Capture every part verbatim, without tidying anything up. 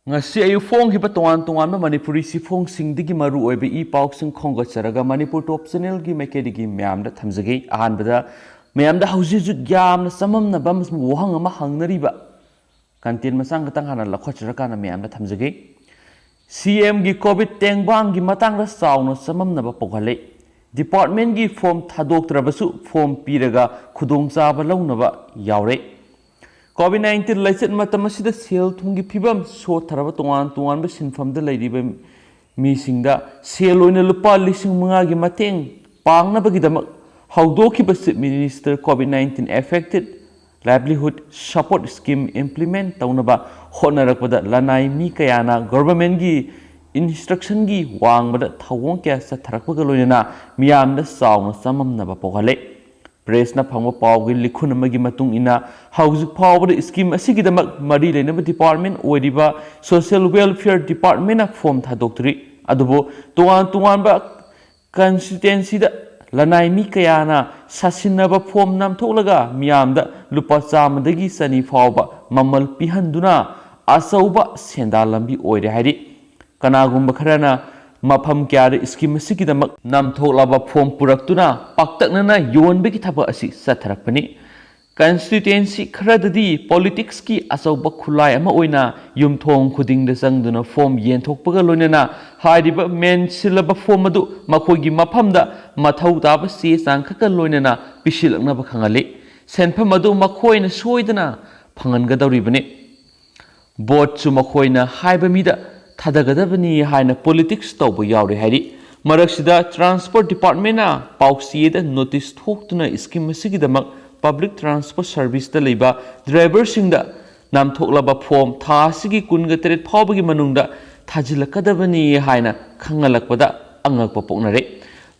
ꯉꯁꯤ ꯑꯌꯨꯛ ꯐꯣꯡꯈꯤꯕ ꯇꯣꯉꯥꯟ ꯇꯣꯉꯥꯟꯕ ꯃꯅꯤꯄꯨꯔꯤ ꯆꯦꯐꯣꯡꯁꯤꯡꯗꯒꯤ ꯃꯔꯨ ꯑꯣꯏꯕ ꯏ ꯄꯥꯎꯁꯤꯡ ꯈꯣꯝꯒꯠꯆꯔꯒ ꯃꯅꯤꯄꯨꯔ ꯇꯣꯞ ꯆꯦꯅꯦꯜꯒꯤ ꯃꯥꯏꯀꯩꯗꯒꯤ ꯃꯌꯥꯝꯗ ꯊꯝꯖꯒꯦ꯫ ꯑꯍꯥꯟꯕꯗ ꯃꯌꯥꯝꯗ ꯍꯧꯖꯤꯛ ꯍꯧꯖꯤꯛ ꯌꯥꯝꯅ ꯆꯃꯝꯅꯕ ꯑꯃꯁꯨꯡ ꯋꯥꯍꯪ ꯑꯃ ꯍꯪꯅꯔꯤꯕ ꯀꯟꯇꯦꯟ ꯃꯆꯥ ꯈꯛꯇꯪ ꯍꯥꯟꯅ ꯂꯧꯈꯠꯆꯔꯀꯥꯟꯗ ꯃꯌꯥꯝꯗ ꯊꯝꯖꯒꯦ꯫ ꯁꯤ ꯑꯦꯝꯒꯤ ꯀꯣꯚꯤꯗ ꯇꯦꯡꯕꯥꯡꯒꯤ ꯃꯇꯥꯡꯗ ꯆꯥꯎꯅ ꯆꯃꯝꯅꯕ ꯄꯣꯛꯍꯜꯂꯦ꯫ ꯗꯤꯄꯥꯔꯠꯃꯦꯟꯒꯤ ꯐꯣꯝ ꯊꯥꯗꯣꯛꯇ꯭ꯔꯕꯁꯨ ꯐꯣꯝ ꯄꯤꯔꯒ ꯈꯨꯗꯣꯡꯆꯥꯕ ꯂꯧꯅꯕ ꯌꯥꯎꯔꯦ꯫ ꯀꯣꯚꯤꯗ ꯅꯥꯏꯟꯇꯤꯟ ꯂꯥꯏꯆꯠ ꯃꯇꯝ ꯑꯁꯤꯗ ꯁꯦꯜ ꯊꯨꯝꯒꯤ ꯐꯤꯕꯝ ꯁꯣꯠꯊꯔꯕ ꯇꯣꯉꯥꯟ ꯇꯣꯉꯥꯟꯕ ꯁꯤꯟꯐꯝꯗ ꯂꯩꯔꯤꯕ ꯃꯤꯁꯤꯡꯗ ꯁꯦꯜ ꯑꯣꯏꯅ ꯂꯨꯄꯥ ꯂꯤꯁꯤꯡ ꯃꯉꯥꯒꯤ ꯃꯇꯦꯡ ꯄꯥꯡꯅꯕꯒꯤꯗꯃꯛ ꯍꯧꯗꯣꯛꯈꯤꯕ Chief Minister COVID nineteen Affected Livelihood Support Scheme implement ꯇꯧꯅꯕ ꯍꯣꯠꯅꯔꯛꯄꯗ ꯂꯅꯥꯏ ꯃꯤ ꯀꯌꯥꯅ ꯒꯣꯚꯔꯟꯃꯦꯟꯒꯤ ꯏꯟꯁꯇ꯭ꯔꯛꯁꯟꯒꯤ ꯋꯥꯡꯃꯗ ꯊꯧꯑꯣꯡ ꯀꯌꯥ ꯆꯠꯊꯔꯛꯄꯒ ꯂꯣꯏꯅꯅ ꯃꯤꯌꯥꯝꯗ ꯆꯥꯎꯅ ꯆꯃꯝꯅꯕ ꯄꯣꯛꯍꯜꯂꯦ꯫ ꯄ꯭ꯔꯦꯁꯅ ꯐꯪꯕ ꯄꯥꯎꯒꯤ ꯂꯤꯈꯨꯟ ꯑꯃꯒꯤ ꯃꯇꯨꯡ ꯏꯟꯅ, ꯍꯧꯖꯤꯛ ꯐꯥꯎꯕꯗ ꯁ꯭ꯀꯤꯝ ꯑꯁꯤꯒꯤꯗꯃꯛ ꯃꯔꯤ ꯂꯩꯅꯕ ꯗꯤꯄꯥꯔꯠꯃꯦꯟ ꯑꯣꯏꯔꯤꯕ ꯁꯣꯁꯤꯌꯦꯜ ꯋꯦꯜꯐꯤꯌꯔ ꯗꯤꯄꯥꯔꯠꯃꯦꯟꯅ ꯐꯣꯝ ꯊꯥꯗꯣꯛꯇ꯭ꯔꯤ꯫ ꯑꯗꯨꯕꯨ ꯇꯣꯉꯥꯟ ꯇꯣꯉꯥꯟꯕ ꯀꯟꯁꯇꯤꯇ꯭ꯋꯦꯟꯁꯤꯗ ꯂꯅꯥꯏ ꯃꯤ ꯀꯌꯥꯅ ꯁꯥꯁꯤꯟꯅꯕ ꯐꯣꯝ ꯅꯝꯊꯣꯛꯂꯒ ꯃꯤꯌꯥꯝꯗ ꯂꯨꯄꯥ ꯆꯥꯝꯃꯗꯒꯤ ꯆꯅꯤ ꯐꯥꯎꯕ ꯃꯃꯜ ꯄꯤꯍꯟꯗꯨꯅ ꯑꯆꯧꯕ ꯁꯦꯟꯗꯥꯟ ꯂꯝꯕꯤ ꯑꯣꯏꯔꯦ ꯍꯥꯏꯔꯤ꯫ ꯀꯅꯥꯒꯨꯝꯕ ꯈꯔꯅ ꯃꯐꯝ ꯀꯌꯥꯗ ꯁ꯭ꯀꯤꯝ ꯑꯁꯤꯒꯤꯗꯃꯛ ꯅꯝꯊꯣꯛꯂꯕ ꯐꯣꯝ ꯄꯨꯔꯛꯇꯨꯅ ꯄꯥꯛꯇꯛꯅꯅ ꯌꯣꯟꯕꯒꯤ ꯊꯕꯛ ꯑꯁꯤ ꯆꯠꯊꯔꯛꯄꯅꯤ꯫ ꯀꯟꯁꯇꯤꯇ꯭ꯋꯦꯟꯁꯤ ꯈꯔꯗꯗꯤ ꯄꯣꯂꯤꯇꯤꯛꯁꯀꯤ ꯑꯆꯧꯕ ꯈꯨꯠꯂꯥꯏ ꯑꯃ ꯑꯣꯏꯅ ꯌꯨꯝꯊꯣꯡ ꯈꯨꯗꯤꯡꯗ ꯆꯪꯗꯨꯅ ꯐꯣꯝ ꯌꯦꯟꯊꯣꯛꯄꯒ ꯂꯣꯏꯅꯅ ꯍꯥꯏꯔꯤꯕ ꯃꯦꯟꯁꯤꯜꯂꯕ ꯐꯣꯝ ꯑꯗꯨ ꯃꯈꯣꯏꯒꯤ ꯃꯐꯝꯗ ꯃꯊꯧ ꯇꯥꯕ ꯆꯦ ꯆꯥꯡ ꯈꯛꯀ ꯂꯣꯏꯅꯅ ꯄꯤꯁꯤꯜꯂꯛꯅꯕ ꯈꯪꯍꯜꯂꯤ꯫ ꯁꯦꯟꯐꯝ ꯑꯗꯨ ꯃꯈꯣꯏꯅ ꯁꯣꯏꯗꯅ ꯐꯪꯍꯟꯒꯗꯧꯔꯤꯕꯅꯤ꯫ ꯚꯣꯠꯁꯨ ꯃꯈꯣꯏꯅ ꯍꯥꯏꯕ ꯃꯤꯗ ꯊꯥꯗꯒꯗꯕꯅꯤ ꯍꯥꯏꯅ ꯄꯣꯂꯤꯇꯤꯛꯁ ꯇꯧꯕ ꯌꯥꯎꯔꯦ ꯍꯥꯏꯔꯤ꯫ ꯃꯔꯛꯁꯤꯗ ꯇ꯭ꯔꯥꯟꯁꯄꯣꯔꯠ ꯗꯤꯄꯥꯔꯠꯃꯦꯟꯅ ꯄꯥꯎꯆꯦꯗ ꯅꯣꯇꯤꯁ ꯊꯣꯛꯇꯨꯅ ꯁ꯭ꯀꯤꯝ ꯑꯁꯤꯒꯤꯗꯃꯛ ꯄꯕ꯭ꯂꯤꯛ ꯇ꯭ꯔꯥꯟꯁꯄꯣꯔꯠ ꯁꯔꯚꯤꯁꯇ ꯂꯩꯕ ꯗ꯭ꯔꯥꯏꯚꯔꯁꯤꯡꯗ ꯅꯝꯊꯣꯛꯂꯕ ꯐꯣꯝ ꯊꯥ ꯑꯁꯤꯒꯤ ꯀꯨꯟꯒ ꯇꯔꯦꯠ ꯐꯥꯎꯕꯒꯤ ꯃꯅꯨꯡꯗ ꯊꯥꯖꯤꯜꯂꯛꯀꯗꯕꯅꯤ ꯍꯥꯏꯅ ꯈꯪꯍꯜꯂꯛꯄꯗ ꯑꯉꯛꯄ ꯄꯣꯛꯅꯔꯦ꯫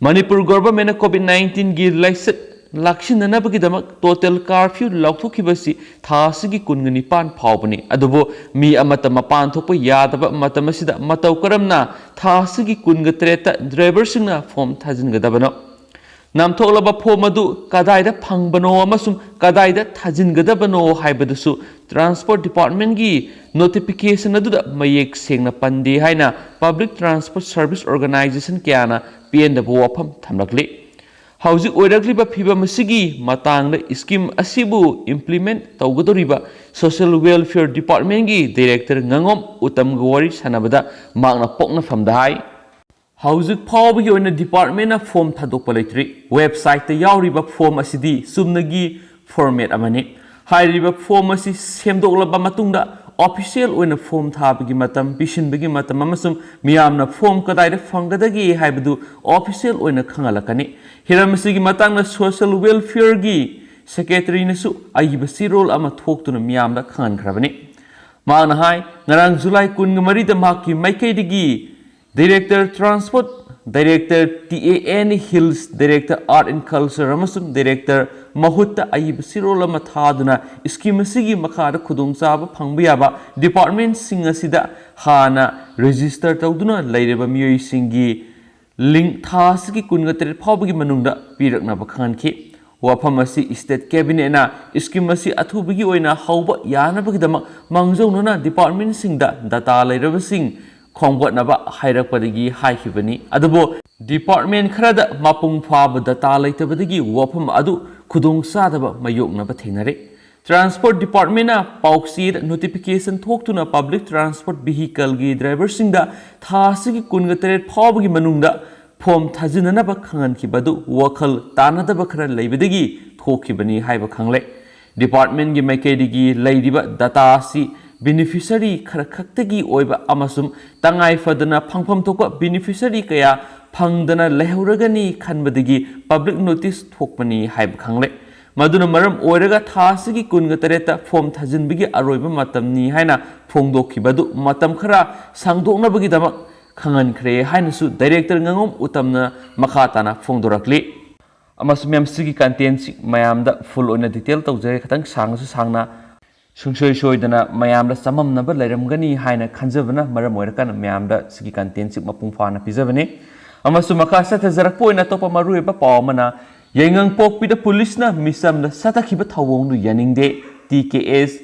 ꯃꯅꯤꯄꯨꯔ ꯒꯣꯚꯔꯟꯃꯦꯟꯠꯅ ꯀꯣꯚꯤꯗ ꯅꯥꯏꯟꯇꯤꯟꯒꯤ ꯂꯥꯏꯆꯠ ꯂꯥꯛꯁꯤꯟꯅꯅꯕꯒꯤꯗꯃꯛ ꯇꯣꯇꯦꯜ ꯀꯥꯔꯐ꯭ꯌꯨ ꯂꯥꯎꯊꯣꯛꯈꯤꯕꯁꯤ ꯊꯥ ꯑꯁꯤꯒꯤ ꯀꯨꯟꯒ ꯅꯤꯄꯥꯟ ꯐꯥꯎꯕꯅꯤ꯫ ꯑꯗꯨꯕꯨ ꯃꯤ ꯑꯃꯠꯇ ꯃꯄꯥꯟ ꯊꯣꯛꯄ ꯌꯥꯗꯕ ꯃꯇꯝ ꯑꯁꯤꯗ ꯃꯇꯧ ꯀꯔꯝꯅ ꯊꯥ ꯑꯁꯤꯒꯤ ꯀꯨꯟꯒ ꯇꯔꯦꯠꯇ ꯗ꯭ꯔꯥꯏꯚꯔꯁꯤꯡꯅ ꯐꯣꯝ ꯊꯥꯖꯤꯟꯒꯗꯕꯅꯣ? ꯅꯥꯝꯊꯣꯛꯂꯕ ꯐꯣꯝ ꯑꯗꯨ ꯀꯗꯥꯏꯗ ꯐꯪꯕꯅꯣ ꯑꯃꯁꯨꯡ ꯀꯗꯥꯏꯗ ꯊꯥꯖꯤꯟꯒꯗꯕꯅꯣ ꯍꯥꯏꯕꯗꯨꯁꯨ ꯇ꯭ꯔꯥꯟꯁꯄꯣꯔꯠ ꯗꯤꯄꯥꯔꯠꯃꯦꯟꯒꯤ ꯅꯣꯇꯤꯐꯤꯀꯦꯁꯟ ꯑꯗꯨꯗ ꯃꯌꯦꯛ ꯁꯦꯡꯅ ꯄꯟꯗꯦ ꯍꯥꯏꯅ ꯄꯕ꯭ꯂꯤꯛ ꯇ꯭ꯔꯥꯟꯁꯄꯣꯔꯠ ꯁꯔꯚꯤꯁ ꯑꯣꯔꯒꯅꯥꯏꯖꯦꯁꯟ ꯀꯌꯥꯅ ꯄꯦꯟꯗꯕ ꯋꯥꯐꯝ ꯊꯝꯂꯛꯂꯤ꯫ ꯍꯧꯖꯤꯛ ꯑꯣꯏꯔꯛꯂꯤꯕ ꯐꯤꯕꯝ ꯑꯁꯤꯒꯤ ꯃꯇꯥꯡꯗ ꯁ꯭ꯀꯤꯝ ꯑꯁꯤꯕꯨ ꯏꯝꯄ꯭ꯂꯤꯃꯦꯟꯠ ꯇꯧꯒꯗꯧꯔꯤꯕ ꯁꯣꯁꯤꯌꯦꯜ ꯋꯦꯜꯐꯤꯌꯔ ꯗꯤꯄꯥꯔꯠꯃꯦꯟꯒꯤ ꯗꯥꯏꯔꯦꯛꯇꯔ ꯉꯥꯉꯣꯝ ꯎꯇꯝꯒ ꯋꯥꯔꯤ ꯁꯥꯟꯅꯕꯗ ꯃꯍꯥꯛꯅ ꯄꯣꯛꯅꯐꯝꯗ ꯍꯥꯏ, ꯍꯧꯖꯤꯛ ꯐꯥꯎꯕꯒꯤ ꯑꯣꯏꯅ ꯗꯤꯄꯥꯔꯠꯃꯦꯟꯅ ꯐꯣꯝ ꯊꯥꯗꯣꯛꯄ ꯂꯩꯇ꯭ꯔꯤ꯫ ꯋꯦꯕꯁꯥꯏꯠꯇ ꯌꯥꯎꯔꯤꯕ ꯐꯣꯝ ꯑꯁꯤꯗꯤ ꯆꯨꯝꯅꯒꯤ ꯐꯣꯔꯃꯦꯠ ꯑꯃꯅꯤ꯫ ꯍꯥꯏꯔꯤꯕ ꯐꯣꯝ ꯑꯁꯤ ꯁꯦꯝꯗꯣꯛꯂꯕ ꯃꯇꯨꯡꯗ ꯑꯣꯐꯤꯁꯤꯌꯦꯜ ꯑꯣꯏꯅ ꯐꯣꯝ ꯊꯥꯕꯒꯤ ꯃꯇꯝ, ꯄꯤꯁꯤꯟꯕꯒꯤ ꯃꯇꯝ ꯑꯃꯁꯨꯡ ꯃꯤꯌꯥꯝꯅ ꯐꯣꯝ ꯀꯗꯥꯏꯗ ꯐꯪꯒꯗꯒꯦ ꯍꯥꯏꯕꯗꯨ ꯑꯣꯐꯤꯁꯤꯌꯦꯜ ꯑꯣꯏꯅ ꯈꯪꯍꯜꯂꯛꯀꯅꯤ꯫ ꯍꯤꯔꯝ ꯑꯁꯤꯒꯤ ꯃꯇꯥꯡꯗ ꯁꯣꯁꯤꯌꯦꯜ ꯋꯦꯜꯐꯤꯌꯔꯒꯤ ꯁꯦꯀ꯭ꯔꯦꯇꯔꯤꯅꯁꯨ ꯑꯏꯕ ꯆꯦꯔꯣꯜ ꯑꯃ ꯊꯣꯛꯇꯨꯅ ꯃꯤꯌꯥꯝꯗ ꯈꯪꯍꯟꯈ꯭ꯔꯕꯅꯤ꯫ ꯃꯍꯥꯛꯅ ꯍꯥꯏ, ꯉꯔꯥꯡ ꯖꯨꯂꯥꯏ ꯀꯨꯟꯒ ꯃꯔꯤꯗ ꯃꯍꯥꯛꯀꯤ ꯃꯥꯏꯀꯩꯗꯒꯤ director transport, director T A and hills, director art and culture ꯑꯃꯁꯨꯡ ꯗꯥꯏꯔꯦꯛꯇꯔ ꯃꯍꯨꯠꯇ ꯑꯏꯕ ꯆꯦꯔꯣꯜ ꯑꯃ ꯊꯥꯗꯨꯅ ꯁ꯭ꯀꯤꯝ ꯑꯁꯤꯒꯤ ꯃꯈꯥꯗ ꯈꯨꯗꯣꯡꯆꯥꯕ ꯐꯪꯕ ꯌꯥꯕ ꯗꯤꯄꯥꯔꯠꯃꯦꯟꯠꯁꯤꯡ ꯑꯁꯤꯗ ꯍꯥꯟꯅ ꯔꯦꯖꯤꯁꯇꯔ ꯇꯧꯗꯨꯅ ꯂꯩꯔꯕ ꯃꯤꯑꯣꯏꯁꯤꯡꯒꯤ ꯂꯤꯡ ꯊꯥ ꯑꯁꯤꯒꯤ ꯀꯨꯟꯒ ꯇꯔꯦꯠ ꯐꯥꯎꯕꯒꯤ ꯃꯅꯨꯡꯗ ꯄꯤꯔꯛꯅꯕ ꯈꯪꯍꯟꯈꯤ꯫ ꯋꯥꯐꯝ ꯑꯁꯤ ꯁ꯭ꯇꯦꯠ ꯀꯦꯕꯤꯅꯦꯠꯅ ꯁ꯭ꯀꯤꯝ ꯑꯁꯤ ꯑꯊꯨꯕꯒꯤ ꯑꯣꯏꯅ ꯍꯧꯕ ꯌꯥꯅꯕꯒꯤꯗꯃꯛ ꯃꯥꯡꯖꯧꯅꯅ ꯗꯤꯄꯥꯔꯠꯃꯦꯟꯠꯁꯤꯡꯗ ꯗꯇꯥ ꯂꯩꯔꯕꯁꯤꯡ ꯈꯣꯝꯒꯠꯅꯕ ꯍꯥꯏꯔꯛꯄꯗꯒꯤ ꯍꯥꯏꯈꯤꯕꯅꯤ꯫ ꯑꯗꯨꯕꯨ ꯗꯤꯄꯥꯔꯠꯃꯦꯟꯠ ꯈꯔꯗ ꯃꯄꯨꯡ ꯐꯥꯕ ꯗꯇꯥ ꯂꯩꯇꯕꯗꯒꯤ ꯋꯥꯐꯝ ꯑꯗꯨ ꯈꯨꯗꯣꯡꯆꯥꯗꯕ ꯃꯥꯌꯣꯛꯅꯕ ꯊꯦꯡꯅꯔꯦ꯫ ꯇ꯭ꯔꯥꯟꯁꯄꯣꯔꯠ ꯗꯤꯄꯥꯔꯠꯃꯦꯟꯠꯅ ꯄꯥꯎꯆꯦꯗ ꯅꯣꯇꯤꯐꯤꯀꯦꯁꯟ ꯊꯣꯛꯇꯨꯅ ꯄꯕ꯭ꯂꯤꯛ ꯇ꯭ꯔꯥꯟꯁꯄꯣꯔꯠ ꯚꯤꯍꯤꯀꯜꯒꯤ ꯗ꯭ꯔꯥꯏꯚꯔꯁꯤꯡꯗ ꯊꯥ ꯑꯁꯤꯒꯤ ꯀꯨꯟꯒ ꯇꯔꯦꯠ ꯐꯥꯎꯕꯒꯤ ꯃꯅꯨꯡꯗ ꯐꯣꯝ ꯊꯥꯖꯤꯟꯅꯅꯕ ꯈꯪꯍꯟꯈꯤꯕ ꯑꯗꯨ ꯋꯥꯈꯜ ꯇꯥꯅꯗꯕ ꯈꯔ ꯂꯩꯕꯗꯒꯤ ꯊꯣꯛꯈꯤꯕꯅꯤ ꯍꯥꯏꯕ ꯈꯪꯂꯦ꯫ ꯗꯤꯄꯥꯔꯠꯃꯦꯟꯠꯀꯤ ꯃꯥꯏꯀꯩꯗꯒꯤ ꯂꯩꯔꯤꯕ ꯗꯇꯥ ꯑꯁꯤ ꯕꯦꯅꯤꯐꯤꯁꯔꯤ ꯈꯔ ꯈꯛꯇꯒꯤ ꯑꯣꯏꯕ ꯑꯃꯁꯨꯡ ꯇꯉꯥꯏ ꯐꯗꯅ ꯐꯪꯐꯝ ꯊꯣꯛꯄ ꯕꯦꯅꯤꯐꯤꯁꯔꯤ ꯀꯌꯥ ꯐꯪꯗꯅ ꯂꯩꯍꯧꯔꯒꯅꯤ ꯈꯟꯕꯗꯒꯤ ꯄꯕ꯭ꯂꯤꯛ ꯅꯣꯇꯤꯁ ꯊꯣꯛꯄꯅꯤ ꯍꯥꯏꯕ ꯈꯪꯂꯦ꯫ ꯃꯗꯨꯅ ꯃꯔꯝ ꯑꯣꯏꯔꯒ ꯊꯥ ꯑꯁꯤꯒꯤ ꯀꯨꯟꯒ ꯇꯔꯦꯠꯇ ꯐꯣꯝ ꯊꯥꯖꯤꯟꯕꯒꯤ ꯑꯔꯣꯏꯕ ꯃꯇꯝꯅꯤ ꯍꯥꯏꯅ ꯐꯣꯡꯗꯣꯛꯈꯤꯕ ꯑꯗꯨ ꯃꯇꯝ ꯈꯔ ꯁꯥꯡꯗꯣꯛꯅꯕꯒꯤꯗꯃꯛ ꯈꯪꯍꯟꯈ꯭ꯔꯦ ꯍꯥꯏꯅꯁꯨ ꯗꯥꯏꯔꯦꯛꯇꯔ ꯉꯥꯉꯣꯝ ꯎꯇꯝꯅ ꯃꯈꯥ ꯇꯥꯅ ꯐꯣꯡꯗꯣꯔꯛꯂꯤ꯫ ꯑꯃꯁꯨꯡ ꯃꯦꯝ, ꯁꯤꯒꯤ ꯀꯟꯇꯦꯟꯁꯤ ꯃꯌꯥꯝꯗ ꯐꯨꯜ ꯑꯣꯏꯅ ꯗꯤꯇꯦꯜ ꯇꯧꯖꯔꯦ, ꯈꯤꯇꯪ ꯁꯥꯡꯉꯁꯨ ꯁꯥꯡꯅ꯫ ꯁꯨꯡꯁꯣꯏ ꯁꯣꯏꯗꯅ ꯃꯌꯥꯝꯗ ꯆꯃꯝꯅꯕ ꯂꯩꯔꯝꯒꯅꯤ ꯍꯥꯏꯅ ꯈꯟꯖꯕꯅ ꯃꯔꯝ ꯑꯣꯏꯔꯀꯥꯟꯗ ꯃꯌꯥꯝꯗ ꯁꯤꯒꯤ ꯀꯟꯇꯦꯟꯁꯤ ꯃꯄꯨꯡ ꯐꯥꯅ ꯄꯤꯖꯕꯅꯤ꯫ ꯑꯃꯁꯨꯡ ꯃꯈꯥ ꯆꯠꯊꯖꯔꯛꯄ ꯑꯣꯏꯅ ꯑꯇꯣꯞꯄ ꯃꯔꯨꯑꯣꯏꯕ ꯄꯥꯎ ꯑꯃꯅ, ꯌꯥꯏꯉꯪꯄꯣꯛꯄꯤꯗ ꯄꯨꯂꯤꯁꯅ ꯃꯤꯆꯝꯗ ꯆꯠꯊꯈꯤꯕ ꯊꯧꯑꯣꯡꯗꯨ ꯌꯥꯅꯤꯡꯗꯦ꯫ ꯇꯤ ꯀꯦ ꯑꯦꯁ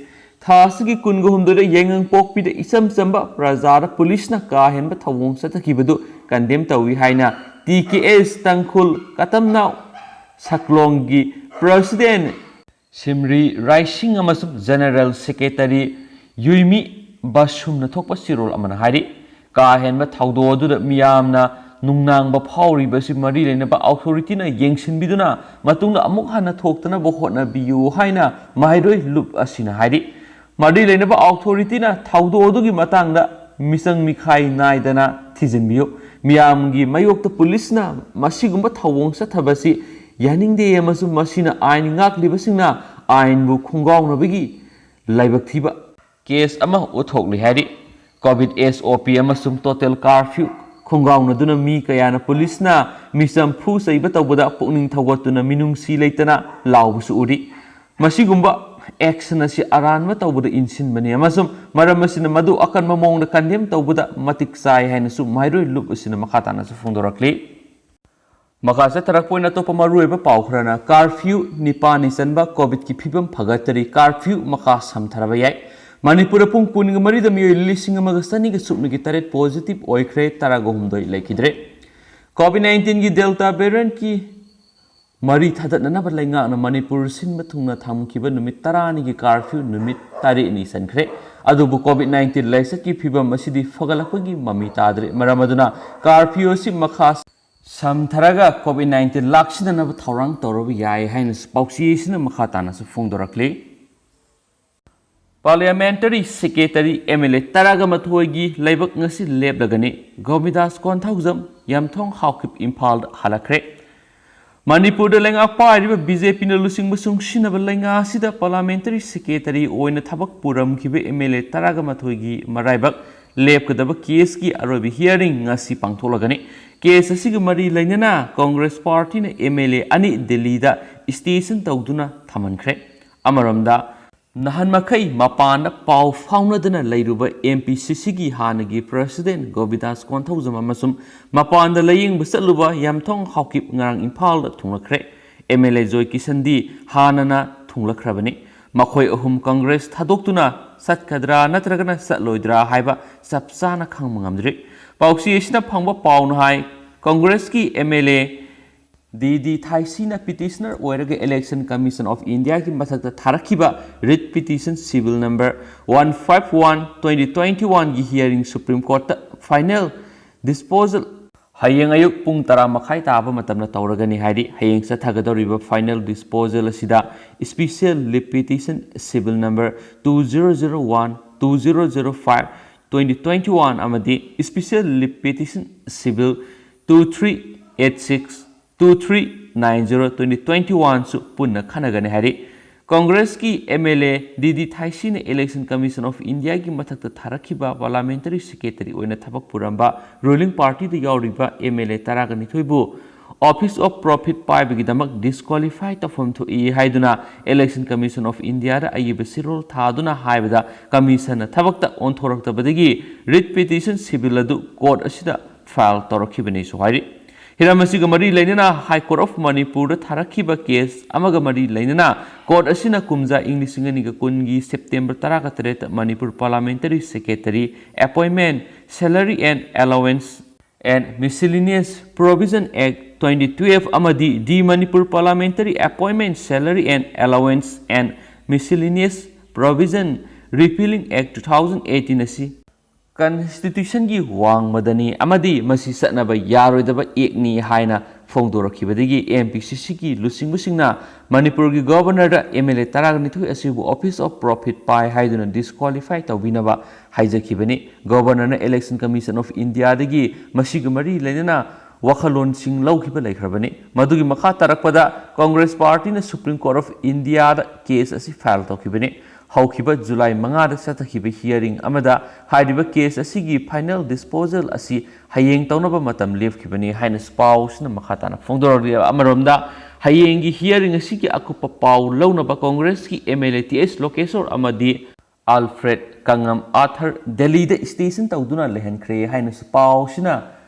ꯊꯥ ꯑꯁꯤꯒꯤ ꯀꯨꯟꯒ ꯍꯨꯝꯗꯣꯏꯗ ꯌꯥꯏꯉꯪꯄꯣꯛꯄꯤꯗ ꯏꯆꯝ ꯆꯝꯕ ꯄ꯭ꯔꯖꯥꯗ ꯄꯨꯂꯤꯁꯅ ꯀꯥ ꯍꯦꯟꯕ ꯊꯧꯑꯣꯡ ꯆꯠꯊꯈꯤꯕꯗꯨ ꯀꯟꯗꯦꯝ ꯇꯧꯏ ꯍꯥꯏꯅ ꯇꯤ ꯀꯦ ꯑꯦꯁ ꯇꯥꯡꯈꯨꯜ ꯀꯇꯝꯅꯥꯎ ꯁꯛꯂꯣꯡꯒꯤ ꯄ꯭ꯔꯁꯤꯗꯦꯟ ꯁꯤꯝꯔꯤ ꯔꯥꯏꯁꯤꯡ ꯑꯃꯁꯨꯡ ꯖꯦꯅꯔꯦꯜ ꯁꯦꯀ꯭ꯔꯦꯇꯔꯤ ꯌꯨꯏꯃꯤ ꯕꯥꯁꯨꯝꯅ ꯊꯣꯛꯄ ꯆꯦꯔꯣꯜ ꯑꯃꯅ ꯍꯥꯏꯔꯤ꯫ ꯀꯥ ꯍꯦꯟꯕ ꯊꯧꯗꯣꯛ ꯑꯗꯨꯗ ꯃꯤꯌꯥꯝꯅ ꯅꯨꯡꯅꯥꯡꯕ ꯐꯥꯎꯔꯤꯕꯁꯤ ꯃꯔꯤ ꯂꯩꯅꯕ ꯑꯣꯊꯣꯔꯤꯇꯤꯅ ꯌꯦꯡꯁꯤꯟꯕꯤꯗꯨꯅ ꯃꯇꯨꯡꯗ ꯑꯃꯨꯛ ꯍꯟꯅ ꯊꯣꯛꯇꯅꯕ ꯍꯣꯠꯅꯕꯤꯌꯨ ꯍꯥꯏꯅ ꯃꯍꯩꯔꯣꯏ ꯂꯨꯞ ꯑꯁꯤꯅ ꯍꯥꯏꯔꯤ꯫ ꯃꯔꯤ ꯂꯩꯅꯕ ꯑꯣꯊꯣꯔꯤꯇꯤꯅ ꯊꯧꯗꯣꯛ ꯑꯗꯨꯒꯤ ꯃꯇꯥꯡꯗ ꯃꯤꯆꯪ ꯃꯤꯈꯥꯏ ꯅꯥꯏꯗꯅ ꯊꯤꯖꯤꯟꯕꯤꯌꯨ꯫ ꯃꯤꯌꯥꯝꯒꯤ ꯃꯥꯌꯣꯛꯇ ꯄꯨꯂꯤꯁꯅ ꯃꯁꯤꯒꯨꯝꯕ ꯊꯧꯑꯣꯡ ꯆꯠꯊꯕꯁꯤ ꯌꯥꯅꯤꯡꯗꯦ ꯑꯃꯁꯨꯡ ꯃꯁꯤꯅ ꯑꯥꯏꯟ ꯉꯥꯛꯂꯤꯕꯁꯤꯡꯅ ꯑꯥꯏꯟꯕꯨ ꯈꯣꯡꯒꯥꯎꯅꯕꯒꯤ ꯂꯥꯏꯕꯛ ꯊꯤꯕ ꯀꯦꯁ ꯑꯃ ꯎꯠꯊꯣꯛꯂꯤ ꯍꯥꯏꯔꯤ꯫ ꯀꯣꯚꯤꯗ ꯑꯦꯁ ꯑꯣ ꯄꯤ ꯑꯃꯁꯨꯡ ꯇꯣꯇꯦꯜ ꯀꯥꯔꯐ꯭ꯌꯨ ꯈꯣꯡꯒꯥꯎꯅꯗꯨꯅ ꯃꯤ ꯀꯌꯥꯅ ꯄꯨꯂꯤꯁꯅ ꯃꯤꯆꯝ ꯐꯨ ꯆꯩꯕ ꯇꯧꯕꯗ ꯄꯨꯛꯅꯤꯡ ꯊꯧꯒꯠꯇꯨꯅ ꯃꯤꯅꯨꯡꯁꯤ ꯂꯩꯇꯅ ꯂꯥꯎꯕꯁꯨ ꯎꯔꯤ꯫ ꯃꯁꯤꯒꯨꯝꯕ ꯑꯦꯛꯁꯟ ꯑꯁꯤ ꯑꯔꯥꯟꯕ ꯇꯧꯕꯗ ꯏꯟꯁꯤꯟꯕꯅꯤ ꯑꯃꯁꯨꯡ ꯃꯔꯝ ꯑꯁꯤꯅ ꯃꯗꯨ ꯑꯀꯟꯕ ꯃꯑꯣꯡꯗ ꯀꯟꯗꯦꯝ ꯇꯧꯕꯗ ꯃꯇꯤꯛ ꯆꯥꯏ ꯍꯥꯏꯅꯁꯨ ꯃꯍꯩꯔꯣꯏ ꯂꯨꯞ ꯑꯁꯤꯅ ꯃꯈꯥ ꯇꯥꯅꯁꯨ ꯐꯣꯡꯗꯣꯔꯛꯂꯤ꯫ ꯃꯈꯥ ꯆꯠꯊꯔꯛꯄ ꯑꯣꯏꯅ ꯑꯇꯣꯞꯄ ꯃꯔꯨꯑꯣꯏꯕ ꯄꯥꯎ ꯈꯔꯅ, ꯀꯥꯔꯐ꯭ꯌꯨ ꯅꯤꯄꯥꯜꯅꯤ ꯆꯟꯕ, ꯀꯣꯚꯤꯗꯀꯤ ꯐꯤꯕꯝ ꯐꯒꯠꯇꯔꯤ, ꯀꯥꯔꯐ꯭ꯌꯨ ꯃꯈꯥ ꯁꯝꯊꯔꯕ ꯌꯥꯏ꯫ ꯃꯅꯤꯄꯨꯔꯗ ꯄꯨꯡ ꯀꯨꯟꯒ ꯃꯔꯤꯗ ꯃꯤꯑꯣꯏ ꯂꯤꯁꯤꯡ ꯑꯃꯒ ꯆꯅꯤꯒ ꯁꯨꯞꯅꯒꯤ ꯇꯔꯦꯠ ꯄꯣꯖꯤꯇꯤꯚ ꯑꯣꯏꯈ꯭ꯔꯦ, ꯇꯔꯥꯒ ꯍꯨꯝꯗꯣꯏ ꯂꯩꯈꯤꯗ꯭ꯔꯦ꯫ ꯀꯣꯚꯤꯗ ꯅꯥꯏꯟꯇꯤꯟꯒꯤ ꯗꯦꯜꯇꯥ ꯚꯦꯔꯤꯌꯟꯠꯀꯤ ꯃꯔꯤ ꯊꯥꯗꯠꯅꯅꯕ ꯂꯩꯉꯥꯛꯅ ꯃꯅꯤꯄꯨꯔ ꯁꯤꯟꯕ ꯊꯨꯡꯅ ꯊꯝꯈꯤꯕ ꯅꯨꯃꯤꯠ ꯇꯔꯥꯅꯤꯒꯤ ꯀꯥꯔꯐ꯭ꯌꯨ ꯅꯨꯃꯤꯠ ꯇꯔꯦꯠꯅꯤ ꯆꯟꯈ꯭ꯔꯦ꯫ ꯑꯗꯨꯕꯨ ꯀꯣꯚꯤꯗ ꯅꯥꯏꯟꯇꯤꯟ ꯂꯥꯏꯆꯠꯀꯤ ꯐꯤꯕꯝ ꯑꯁꯤꯗꯤ ꯐꯒꯠꯂꯛꯄꯒꯤ ꯃꯃꯤ ꯇꯥꯗ꯭ꯔꯦ꯫ ꯃꯔꯝ ꯑꯗꯨꯅ ꯀꯥꯔꯐ꯭ꯌꯨ ꯑꯁꯤ ꯃꯈꯥ ꯁꯝꯊꯔꯒ ꯀꯣꯚꯤꯗ ꯅꯥꯏꯟꯇꯤꯟ ꯂꯥꯛꯁꯤꯟꯅꯅꯕ ꯊꯧꯔꯥꯡ ꯇꯧꯔꯕ ꯌꯥꯏ ꯍꯥꯏꯅꯁꯨ ꯄꯥꯎꯆꯦ ꯑꯁꯤꯅ ꯃꯈꯥ ꯇꯥꯅꯁꯨ ꯐꯣꯡꯗꯣꯔꯛꯂꯤ꯫ Parliamentary secretary M L A ꯇꯔꯥꯒ ꯃꯥꯊꯣꯏꯒꯤ ꯂꯥꯏꯕꯛ ꯉꯁꯤ ꯂꯦꯞꯂꯒꯅꯤ꯫ ꯒꯣꯃꯤꯗꯥꯁ ꯀꯣꯟꯊꯧꯖꯝ, ꯌꯝꯊꯣꯡ ꯍꯥꯎꯈꯤꯞ ꯏꯝꯐꯥꯜꯗ ꯍꯜꯂꯛꯈ꯭ꯔꯦ꯫ ꯃꯅꯤꯄꯨꯔꯗ ꯂꯩꯉꯥꯛ ꯄꯥꯏꯔꯤꯕ ꯕꯤ ꯖꯦ ꯄꯤꯅ ꯂꯨꯆꯤꯡꯕ ꯆꯨꯡꯁꯤꯟꯅꯕ ꯂꯩꯉꯥꯛ ꯑꯁꯤꯗ ꯄꯥꯔꯂꯤꯌꯥꯃꯦꯟꯇꯔꯤ ꯁꯦꯀ꯭ꯔꯦꯇꯔꯤ ꯑꯣꯏꯅ ꯊꯕꯛ ꯄꯨꯔꯝꯈꯤꯕ ꯑꯦꯝ ꯑꯦꯜ ꯑꯦ ꯇꯔꯥꯒ ꯃꯥꯊꯣꯏꯒꯤ ꯃꯔꯥꯏꯕꯛ ꯂꯦꯞꯀꯗꯕ ꯀꯦꯁꯀꯤ ꯑꯔꯣꯏꯕ ꯍꯤꯌꯥꯔꯤꯡ ꯉꯁꯤ ꯄꯥꯡꯊꯣꯛꯂꯒꯅꯤ꯫ ꯀꯦꯁ ꯑꯁꯤꯒ ꯃꯔꯤ ꯂꯩꯅꯅ ꯀꯣꯡꯒ꯭ꯔꯦꯁ ꯄꯥꯔꯇꯤꯅ ꯑꯦꯝ ꯑꯦꯜ ꯑꯦ ꯑꯅꯤ ꯗꯤꯜꯂꯤꯗ ꯁ꯭ꯇꯦꯁꯟ ꯇꯧꯗꯨꯅ ꯊꯝꯍꯟꯈ꯭ꯔꯦ꯫ ꯑꯃꯔꯣꯝꯗ, ꯅꯍꯥꯟ ꯃꯈꯩ ꯃꯄꯥꯟꯗ ꯄꯥꯎ ꯐꯥꯎꯅꯗꯅ ꯂꯩꯔꯨꯕ ꯑꯦꯝ ꯄꯤ ꯁꯤ ꯁꯤꯒꯤ ꯍꯥꯟꯅꯒꯤ ꯄ꯭ꯔꯁꯤꯗꯦꯟ ꯒꯣꯕꯤꯗꯥꯁ ꯀꯣꯟꯊꯧꯖꯝ ꯑꯃꯁꯨꯡ ꯃꯄꯥꯟꯗ ꯂꯥꯌꯦꯡꯕ ꯆꯠꯂꯨꯕ ꯌꯥꯝꯊꯣꯡ ꯍꯥꯎꯀꯤꯞ ꯉꯔꯥꯡ ꯏꯝꯐꯥꯜꯗ ꯊꯨꯡꯂꯛꯈ꯭ꯔꯦ꯫ ꯑꯦꯝ ꯑꯦꯜ ꯑꯦ ꯖꯣꯏ ꯀꯤꯁꯟꯗꯤ ꯍꯥꯟꯅꯅ ꯊꯨꯡꯂꯛꯈ꯭ꯔꯕꯅꯤ꯫ ꯃꯈꯣꯏ ꯑꯍꯨꯝ ꯀꯪꯒ꯭ꯔꯦꯁ ꯊꯥꯗꯣꯛꯇꯨꯅ ꯆꯠꯀꯗ꯭ꯔꯥ ꯅꯠꯇ꯭ꯔꯒꯅ ꯆꯠꯂꯣꯏꯗ꯭ꯔꯥ ꯍꯥꯏꯕ ꯆꯞ ꯆꯥꯅ ꯈꯪꯕ ꯉꯝꯗ꯭ꯔꯤ꯫ ꯄꯥꯎꯆꯦ ꯑꯁꯤꯅ ꯐꯪꯕ ꯄꯥꯎꯅ ꯍꯥꯏ, ꯀꯪꯒ꯭ꯔꯦꯁꯀꯤ M L A D D ꯊꯥꯏꯁꯤꯅ ꯄꯤꯇꯤꯁꯅꯔ ꯑꯣꯏꯔꯒ Election Commission of Indiaꯒꯤ ꯃꯊꯛꯇ ꯊꯥꯔꯛꯈꯤꯕ Writ Petition Civil Number one five one twenty twenty oneꯒꯤ hearing Supreme Courtꯇ final disposal ꯍꯌꯦꯡ ꯑꯌꯨꯛ ꯄꯨꯡ ꯇꯔꯥ ꯃꯈꯥꯏ ꯇꯥꯕ ꯃꯇꯝꯗ ꯇꯧꯔꯒꯅꯤ ꯍꯥꯏꯔꯤ꯫ ꯍꯌꯦꯡ ꯆꯠꯊꯒꯗꯧꯔꯤꯕ final disposal ꯑꯁꯤꯗ Special Writ Petition Civil Number two zero zero one, two zero zero five, twenty twenty one ꯑꯃꯗꯤ Special Writ Petition Civil two three eight six, two three nine zero twenty twenty oneꯁꯨ ꯄꯨꯟꯅ ꯈꯟꯅꯒꯅꯤ ꯍꯥꯏꯔꯤ꯫ ꯀꯪꯒ꯭ꯔꯦꯁꯀꯤ M L A D D ꯊꯥꯏꯁꯤꯅ Election Commission of Indiaꯒꯤ ꯃꯊꯛꯇ ꯊꯥꯔꯛꯈꯤꯕ Parliamentary Secretary ꯑꯣꯏꯅ ꯊꯕꯛ ꯄꯨꯔꯝꯕ ruling partyꯗ ꯌꯥꯎꯔꯤꯕ ꯑꯦꯝ ꯑꯦꯜ ꯑꯦ ꯇꯔꯥꯒ ꯅꯤꯊꯣꯏꯕꯨ Office of Profit ꯄꯥꯏꯕꯒꯤꯗꯃꯛ disqualify ꯇꯧꯐꯝ ꯊꯣꯛꯏ ꯍꯥꯏꯗꯨꯅ Election Commission of Indiaꯗ ꯑꯏꯕ ꯆꯦꯔꯣꯜ ꯊꯥꯗꯨꯅ ꯍꯥꯏꯕꯗ, Commissionꯅ ꯊꯕꯛꯇ ꯑꯣꯟꯊꯣꯔꯛꯇꯕꯗꯒꯤ Writ Petition Civil ꯑꯗꯨ court ꯑꯁꯤꯗ file ꯇꯧꯔꯛꯈꯤꯕꯅꯤꯁꯨ ꯍꯥꯏꯔꯤ꯫ ꯍꯤꯔꯝ ꯑꯁꯤꯒ ꯃꯔꯤ ꯂꯩꯅꯅ High Court of ꯃꯅꯤꯄꯨꯔꯗ ꯊꯥꯔꯛꯈꯤꯕ case ꯑꯃꯒ ꯃꯔꯤ ꯂꯩꯅꯅ court ꯑꯁꯤꯅ ꯀꯨꯝꯖꯥ ꯏꯪ ꯂꯤꯁꯤꯡ ꯑꯅꯤꯒ ꯀꯨꯟꯒꯤ September ꯇꯔꯥꯒ ꯇꯔꯦꯠꯇ Manipur Parliamentary Secretary Appointment, Salary and Allowance and Miscellaneous Provision Act twenty twelve ꯑꯃꯗꯤ The Manipur Parliamentary Appointment, Salary and Allowance and Miscellaneous Provision Repealing Act two thousand eighteen ꯑꯁꯤ Constitutionꯒꯤ ꯋꯥꯡꯃꯗꯅꯤ ꯑꯃꯗꯤ ꯃꯁꯤ ꯆꯠꯅꯕ ꯌꯥꯔꯣꯏꯗꯕ actꯅꯤ ꯍꯥꯏꯅ ꯐꯣꯡꯗꯣꯔꯛꯈꯤꯕꯗꯒꯤ ꯑꯦꯝ ꯄꯤ ꯁꯤ ꯁꯤꯒꯤ ꯂꯨꯆꯤꯡꯕꯁꯤꯡꯅ ꯃꯅꯤꯄꯨꯔꯒꯤ Governorꯗ ꯑꯦꯝ ꯑꯦꯜ ꯑꯦ ꯇꯔꯥꯒ ꯅꯤꯊꯣꯏ ꯑꯁꯤꯕꯨ Office of Profit ꯄꯥꯏ ꯍꯥꯏꯗꯨꯅ disqualify ꯇꯧꯕꯤꯅꯕ ꯍꯥꯏꯖꯈꯤꯕꯅꯤ꯫ Governorꯅ Election Commission of Indiaꯗꯒꯤ ꯃꯁꯤꯒ ꯃꯔꯤ ꯂꯩꯅꯅ ꯋꯥꯈꯜꯂꯣꯟꯁꯤꯡ ꯂꯧꯈꯤꯕ ꯂꯩꯈ꯭ꯔꯕꯅꯤ꯫ ꯃꯗꯨꯒꯤ ꯃꯈꯥ ꯇꯥꯔꯛꯄꯗ Congress partyꯅ Supreme Court of Indiaꯗ case ꯑꯁꯤ file ꯇꯧꯈꯤꯕꯅꯤ꯫ ꯍꯧꯈꯤꯕ ꯖꯨꯂꯥꯏ ꯃꯉꯥꯗ ꯆꯠꯊꯈꯤꯕ hearing ꯑꯃꯗ ꯍꯥꯏꯔꯤꯕ case ꯑꯁꯤꯒꯤ final disposal ꯑꯁꯤ ꯍꯌꯦꯡ ꯇꯧꯅꯕ ꯃꯇꯝ ꯂꯦꯞꯈꯤꯕꯅꯤ ꯍꯥꯏꯅꯁꯨ ꯄꯥꯎꯁꯤꯅ ꯃꯈꯥ ꯇꯥꯅ ꯐꯣꯡꯗꯣꯔꯛꯂꯤ꯫ ꯑꯃꯔꯣꯝꯗ, ꯍꯌꯦꯡꯒꯤ hearing ꯑꯁꯤꯒꯤ ꯑꯀꯨꯞꯄ ꯄꯥꯎ ꯂꯧꯅꯕ ꯀꯣꯡꯒ꯭ꯔꯦꯁꯀꯤ MLA ꯇꯤ ꯑꯩꯆ ꯂꯣꯀꯦꯁꯣꯔ ꯑꯃꯗꯤ ꯑꯜꯐ꯭ꯔꯦꯗ ꯀꯪꯉꯝ ꯑꯥꯊꯔ ꯗꯦꯜꯂꯤꯗ station ꯇꯧꯗꯨꯅ ꯂꯩꯍꯟꯈ꯭ꯔꯦ ꯍꯥꯏꯅꯁꯨ ꯄꯥꯎꯁꯤꯅ